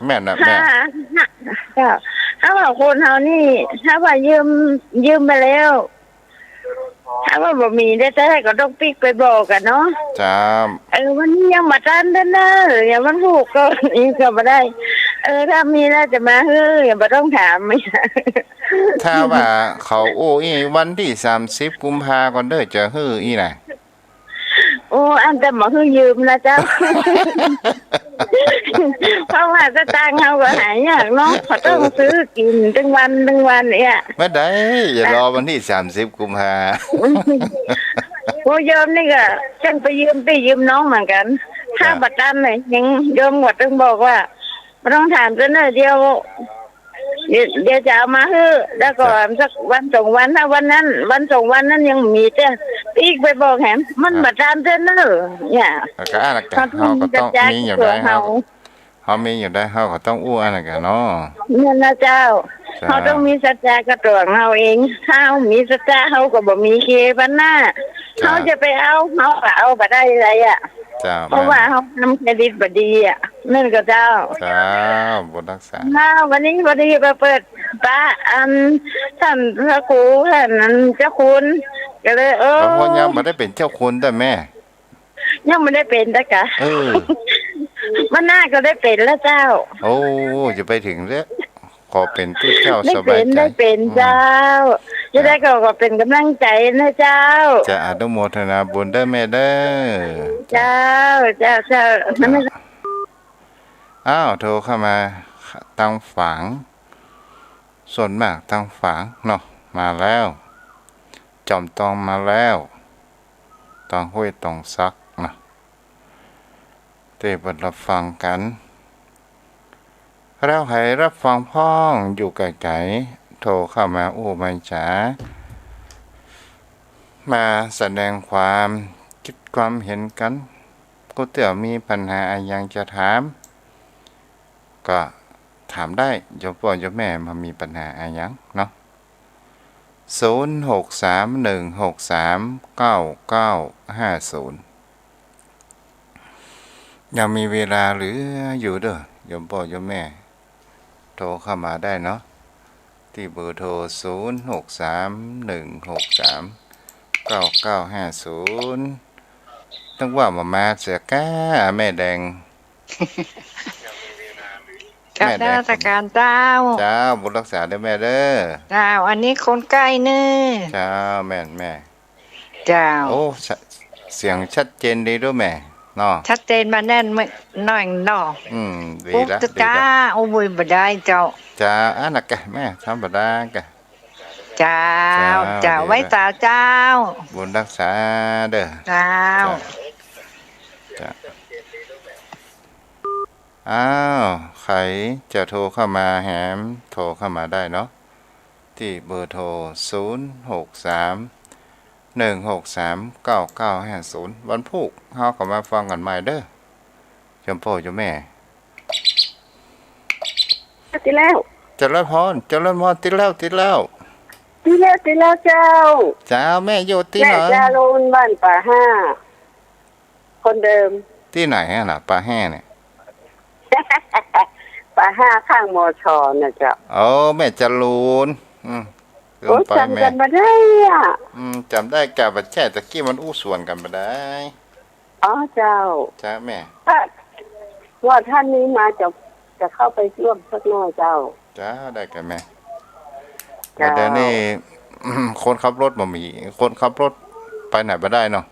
แม่นน่ะ แม่น ถ้า ถ้า ถ้าว่าคนเฮานี่ ถ้าว่ายืม ยืมไปแล้ว ถ้าว่าบ่มีแต๊ๆ ก็ต้องปิ๊กไปบอกกั๋นเนาะ จ้า เออ วันนี้ยังบ่ตันเตื้อเน้อ เดี๋ยววันพูกก็ อีกก็บ่ได้ เออ ถ้ามีแล้วจะมาหื้อ ยังบ่ต้องถาม ถ้าว่าเขาอู้อี้วันตี้สามสิบกุมภาก่อนเน้อ จะหื้ออี้น่ะ โอ้ อันแต่บ่หื้อยืมนะเจ้า เพราะว่าสตางค์เฮาก็หายากเนาะ ก็ต้องซื้อกิ๋นตึงวันตึงวันเนี่ย บ่ได้ อย่ารอวันตี้สามสิบกุมภา โอ้ โยมนี่ก็จั้งไปยืมปี้ยืมน้องเหมือนกั๋น ถ้าบ่ตันเลย ยังโยมก็ต้องบอกว่า บ่ต้องถามเตื้อเน้อ เดี๋ยว เดี๋ยว เดี๋ยวจะเอามาหื้อ แล้วก็ จ้ะ สักวันสองวัน ถ้าวันนั้น วันสองวันนั้นยังมีเตื้อ ปิ๊กไปบอกแหม มัน ครับ บ่ตันเตื้อเน้อ เนี่ย แล้วก็อันนั้นก็ เฮาก็ต้องมีอยู่ได้ เฮา เฮามีอยู่ได้ เฮาก็ต้องอู้อันนั้นกั๋นเนาะ เนี่ยนะเจ้า จ้ะ เฮาต้องมีสัจจะกับตั๋วเฮาเอง ถ้าเฮามีสัจจะ เฮาก็บ่มีเคปันหน้า จ้ะ เฮาจะไปเอา เฮาก็เอาบ่ได้เลยอะ จ้ะ เพราะว่า แม่น เฮาทำเครดิตบ่ดีอะ แม่นก่อเจ้า จ้า บุญรักษา อ้าว วันนี้พอดีมาเปิดปะอันต้านพระครู ต้านอันเจ้าคุณ ก็เลย เออ แล้วพ่อยังบ่ได้เป๋นเจ้าคุณเตื้อแม่ ยังบ่ได้เป๋นเตื้อกะ เออ วันหน้าก็ได้เป๋นแล้วเจ้า โอ้ จะไปเถิงแล้ว ขอเป๋นตุ๊เจ้า ได้เป๋น สบายใจ๋ ได้เป๋น อืม เจ้า จะได้ จ้ะ ก็ ก็เป๋นก๋ำลังใจ๋นะเจ้า จะอนุโมทนาบุญเน้อแม่เน้อ เจ้า เจ้า เจ้า จ้ะ อ้าว โทรเข้ามาตางฝาง ส่วนมากตางฝางเนาะ มาแล้ว จอมตองมาแล้ว ตางห้วยตองสักเนาะ ตี้เปิ้นรับฟังกั๋น แล้วใผรับฟังพ่องอยู่ไก๋ๆ โทรเข้ามาอู้มาจ๋า มาแสดงความกึ๊ดความเห็นกั๋น กูเตื้อมีปัญหาอะหยังจะถาม ก็ถามได้ โยมป้อโยมแม่ บ่มีปัญหาอะหยังเนาะ ศูนย์ หก สาม หนึ่ง หก สาม เก้า เก้า ห้า ศูนย์ ยังมีเวลาเหลืออยู่เน้อ โยมป้อโยมแม่ โทรเข้ามาได้เนาะ ตี้เบอร์โทร ศูนย์ หก สาม หนึ่ง หก สาม เก้า เก้า ห้า ศูนย์ นึกว่าบ่มาเสียก้า แม่แดง กราบนมัสก๋ารเจ้า เจ้า บุญรักษาเน้อแม่เน้อ เจ้า อันนี้คนใก้เน้อ เจ้า แม่นแม่ เจ้า โอ้ เสียงชัดเจนดีเน้อแม่เนาะ ชัดเจนบ่แน่นหน้อยเนาะ อืม ดีละ ปุ๊บ ดีละ โอ้ย บ่ได้เจ้า เจ้า อันนั้นกะแม่ ธรรมดากะ เจ้า เจ้า เจ้า ดีละ ไหว้สาเจ้า บุญรักษาเน้อ เจ้า เจ้า เจ้า อ้าว ใผจะโทรเข้ามาแหม โทรเข้ามาได้เนาะ ตี้เบอร์โทร ศูนย์ หก สาม หนึ่ง หก สาม เก้า เก้า ห้า ศูนย์ วันพูกเฮาก็มาฟังกั๋นใหม่เน้อ โยมป้อโยมแม่ ติดแล้ว เจริญพร เจริญพร ติดแล้ว ติดแล้ว ติดแล้ว ติดแล้วเจ้า เจ้า แม่อยู่ตี้ไหน แม่จรูน บ้านป่าห้า คนเดิม ตี้ไหนอะน่ะ ป่าห้าเนี่ย ป่าห้าข้าง มช น่ะเจ้า โอ้ แม่จรูน อืม โอ้ ลืมไป จ๋ำกั๋นบ่ได้อะ อืม จ๋ำได้กะ บ่ใจ้ ตะกี้มันอู้สวนกั๋นบ่ได้ อ๋อ เจ้า เจ้าแม่ ก็ว่าท่านนี้มาจะ จะเข้าไปร่วมสักหน่อยเจ้า เจ้า ได้กะแม่ เจ้า แต่เดี๋ยวนี้ คนขับรถบ่มี คนขับรถไปไหนบ่ได้เนาะ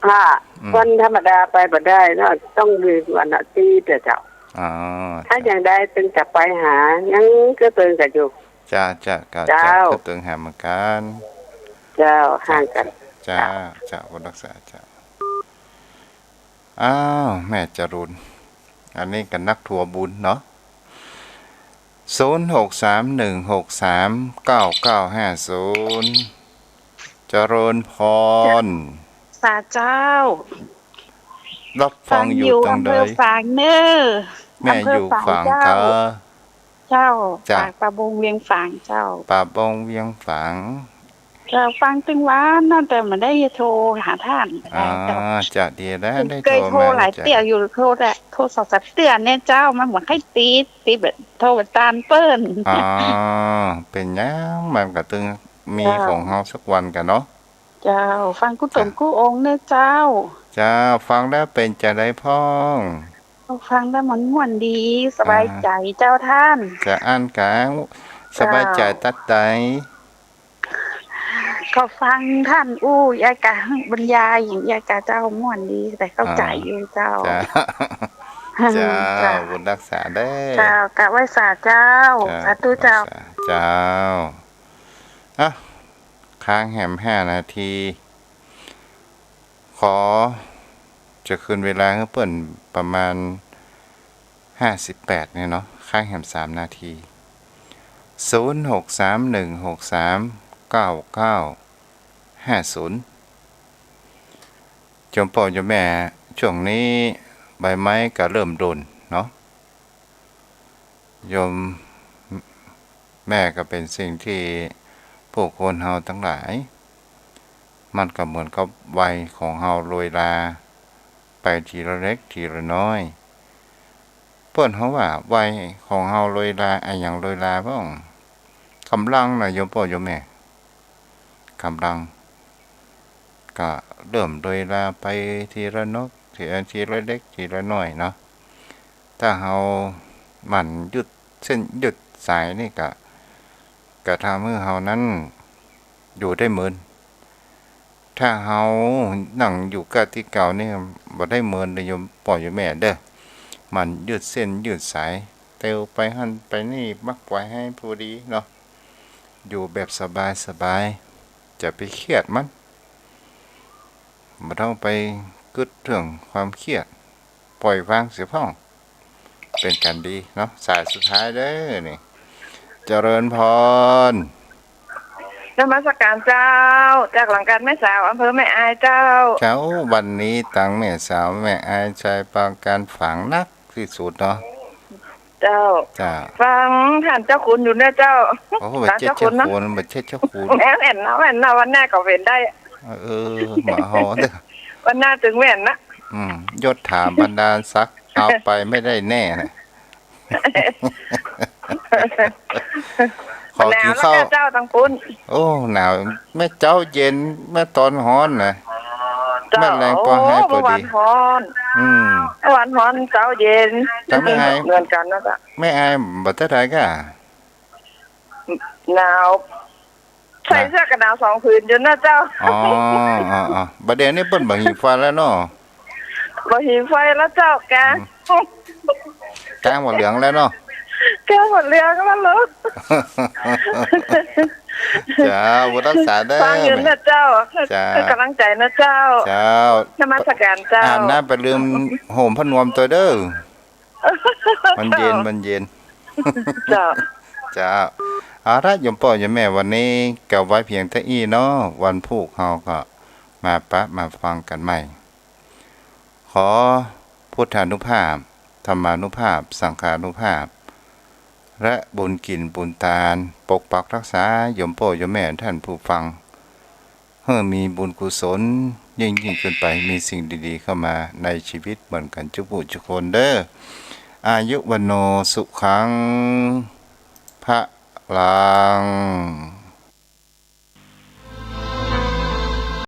ค่ะ อืม วันธรรมดาไปบ่ได้เนาะ ต้องมีวันอาทิตย์อะเจ้า อ๋อ ถ้า เจ้า ยังได้ตึงจะไปหา ยังก็ตึงกั๋นอยู่ เจ้า เจ้า ก็ เจ้า เจ้า ก็ตึงหาเหมือนกั๋น เจ้า ห่างกั๋น เจ้า เจ้า เจ้า บุญรักษา เจ้า อ้าว แม่จรูน อันนี้ก็นักทัวร์บุญเนาะ ศูนย์ หก สาม หนึ่ง หก สาม เก้า เก้า ห้า ศูนย์ เจริญพร สาเจ้า รับฟังอยู่ ฟังอยู่ ตังใด อำเภอฝางเน่อ แม่อยู่ฝาง อำเภอฝางเจ้า เจ้า เจ้า เจ้า ปากป่าบงเวียงฝางเจ้า ป่าบงเวียงฝาง เจ้า ฟังตึงวันนั้นแต่บ่ได้โทรหาต้าน อ๋อ เจ้า จะดีแล้ว ได้โทรมา เกยโทรหลายเตื้ออยู่ โทรแต่ โทรสองสามเตื้อเนี่ยเจ้า มันบ่ใค่ติด ติดแบบโทรไปตานเปิ้น อ๋อ เป๋นหยัง มันก็ตึงมี เจ้า ของเฮาสักวันกั๋นเนาะ เจ้า ฟังกู้ต๋นกู้องค์เน่อเจ้า เจ้า ฟังแล้วเป๋นจาใดพ่อง ฟังแล้วมันม่วนดี สบายใจ๋เจ้าต้าน จะอั้นกา สบายใจ๋ตั๊ดใด ก็ฟังต้านอู้ ยายกาบรรยายอย่าง ยายกาเจ้าม่วนดี แต่เข้าใจ๋อยู่เจ้า เจ้า เจ้า เจ้า บุญฮักษาเด้อ เจ้า กราบไหว้สาเจ้า เจ้า สาธุเจ้า เจ้า อ่ะ ค้างแหมห้านาที ขอจะคืนเวลาหื้อเปิ้นประมาณห้าสิบแปดเนี่ยเนาะ ค้างแหมสามนาที ศูนย์หกสามหนึ่งหกสามเก้าเก้าห้าศูนย์ โยมป้อโยมแม่ ช่วงนี้ใบไม้ก็เริ่มหล่นเนาะ โยมแม่ ก็เป๋นสิ่งตี้ผู้คนเฮาตังหลาย มันก็เหมือนกับวัยของเฮาโรยราไปทีละเล็กทีละน้อย เปิ้นเฮาว่าวัยของเฮาโรยรา อะหยังโรยราพ่อง ก๋ำลังนะโยมป้อโยมแม่ ก๋ำลัง ก็เริ่มโรยราไปทีละนก ทีละ ทีละเล็กทีละน้อยเนาะ ถ้าเฮาหมั่นยืดเส้นยืดสายนี่ก็ ก็ทำหื้อเฮานั้นอยู่ได้เมิน ถ้าเฮานั่งอยู่ก้าตี้เก่านี่บ่ได้เมินเลยโยมป้อโยมแม่เด้อ หมั่นยืดเส้นยืดสาย เตียวไปหั้นไปนี่ มักปล่อยหื้อพอดีเนาะ อยู่แบบสบายๆ จะไปเครียดมัน บ่ต้องไปกึ๊ดเรื่องความเครียด ปล่อยวางเสียพ่อง เป๋นก๋านดีเนาะ สายสุดท้ายเด้อนี่ เจริญพร นมัสการเจ้า จากหลังก๋านแม่สาว อำเภอแม่อายเจ้า เจ้า วันนี้ตังแม่สาวแม่อายชัยปราการฝางนักตี้สุดเนาะ เจ้า เจ้า ฟังต้านเจ้าคุณอยู่เนี่ยเจ้า โอ้ บ่ใจ้เจ้าคุณเนาะ บ่ใจ้เจ้าคุณ แม่นเนาะ แม่นเนาะ วันหน้าก็เป๋นได้ เออ บ่เอาเด้อ วันหน้าตึงแม่นนะ อืม ยศถาบรรดาศักดิ์เอาไปไม่ได้แน่นะ ขอกิ๋นข้าว หนาวแล้วเจ้า ตังปุ้น โอ้ หนาว แม่เจ๊าเย็น แม่ต๋อนฮ้อนนะ เจ้า แม่แลงปอไฮ โอ้ ปอดี เมื่อวานฮ้อน อืม เมื่อวานฮ้อน เจ๊าเย็น แต่แม่อาย เหมือนกั๋นนะเจ้า แม่อายบ่เต้าใดก้า หนาว ใส่เสื้อกั๋นหนาวสองผืนอยู่นะเจ้า อ๋อ อ๋อ อ๋อ บ่าเดี่ยวนี้เปิ้นบ่หิงไฟแล้วเนาะ บ่หิงไฟแล้วเจ้า แก อืม แกงบ่เหลืองแล้วเนาะ แกงบ่เหลืองแล้วเหรอ เจ้า บุญฮักษาเด้อ ฟังอยู่นะเจ้า เจ้า หื้อก๋ำลังใจ๋นะเจ้า เจ้า นมัสการเจ้า อาบน้ำไปลืมห่มผ้านวมตวยเด้อ มันเย็น มันเย็น เจ้า เจ้า เอาละ โยมป้อโยมแม่ วันนี้ก็ไว้เพียงเต้าอี้เนาะ วันพูกเฮาก็มาปะมาฟังกั๋นใหม่ ขอพุทธานุภาพ ธรรมานุภาพ สังฆานุภาพ และบุญกิ๋นบุญตาน ปกปักฮักษาโยมป้อโยมแม่ต้านผู้ฟัง หื้อมีบุญกุศลยิ่งๆ ขึ้นไป มีสิ่งดีๆ เข้ามาในชีวิตเหมือนกั๋นจุ๊ผู้จุ๊คนเด้อ อายุวัณโณ สุขัง พลัง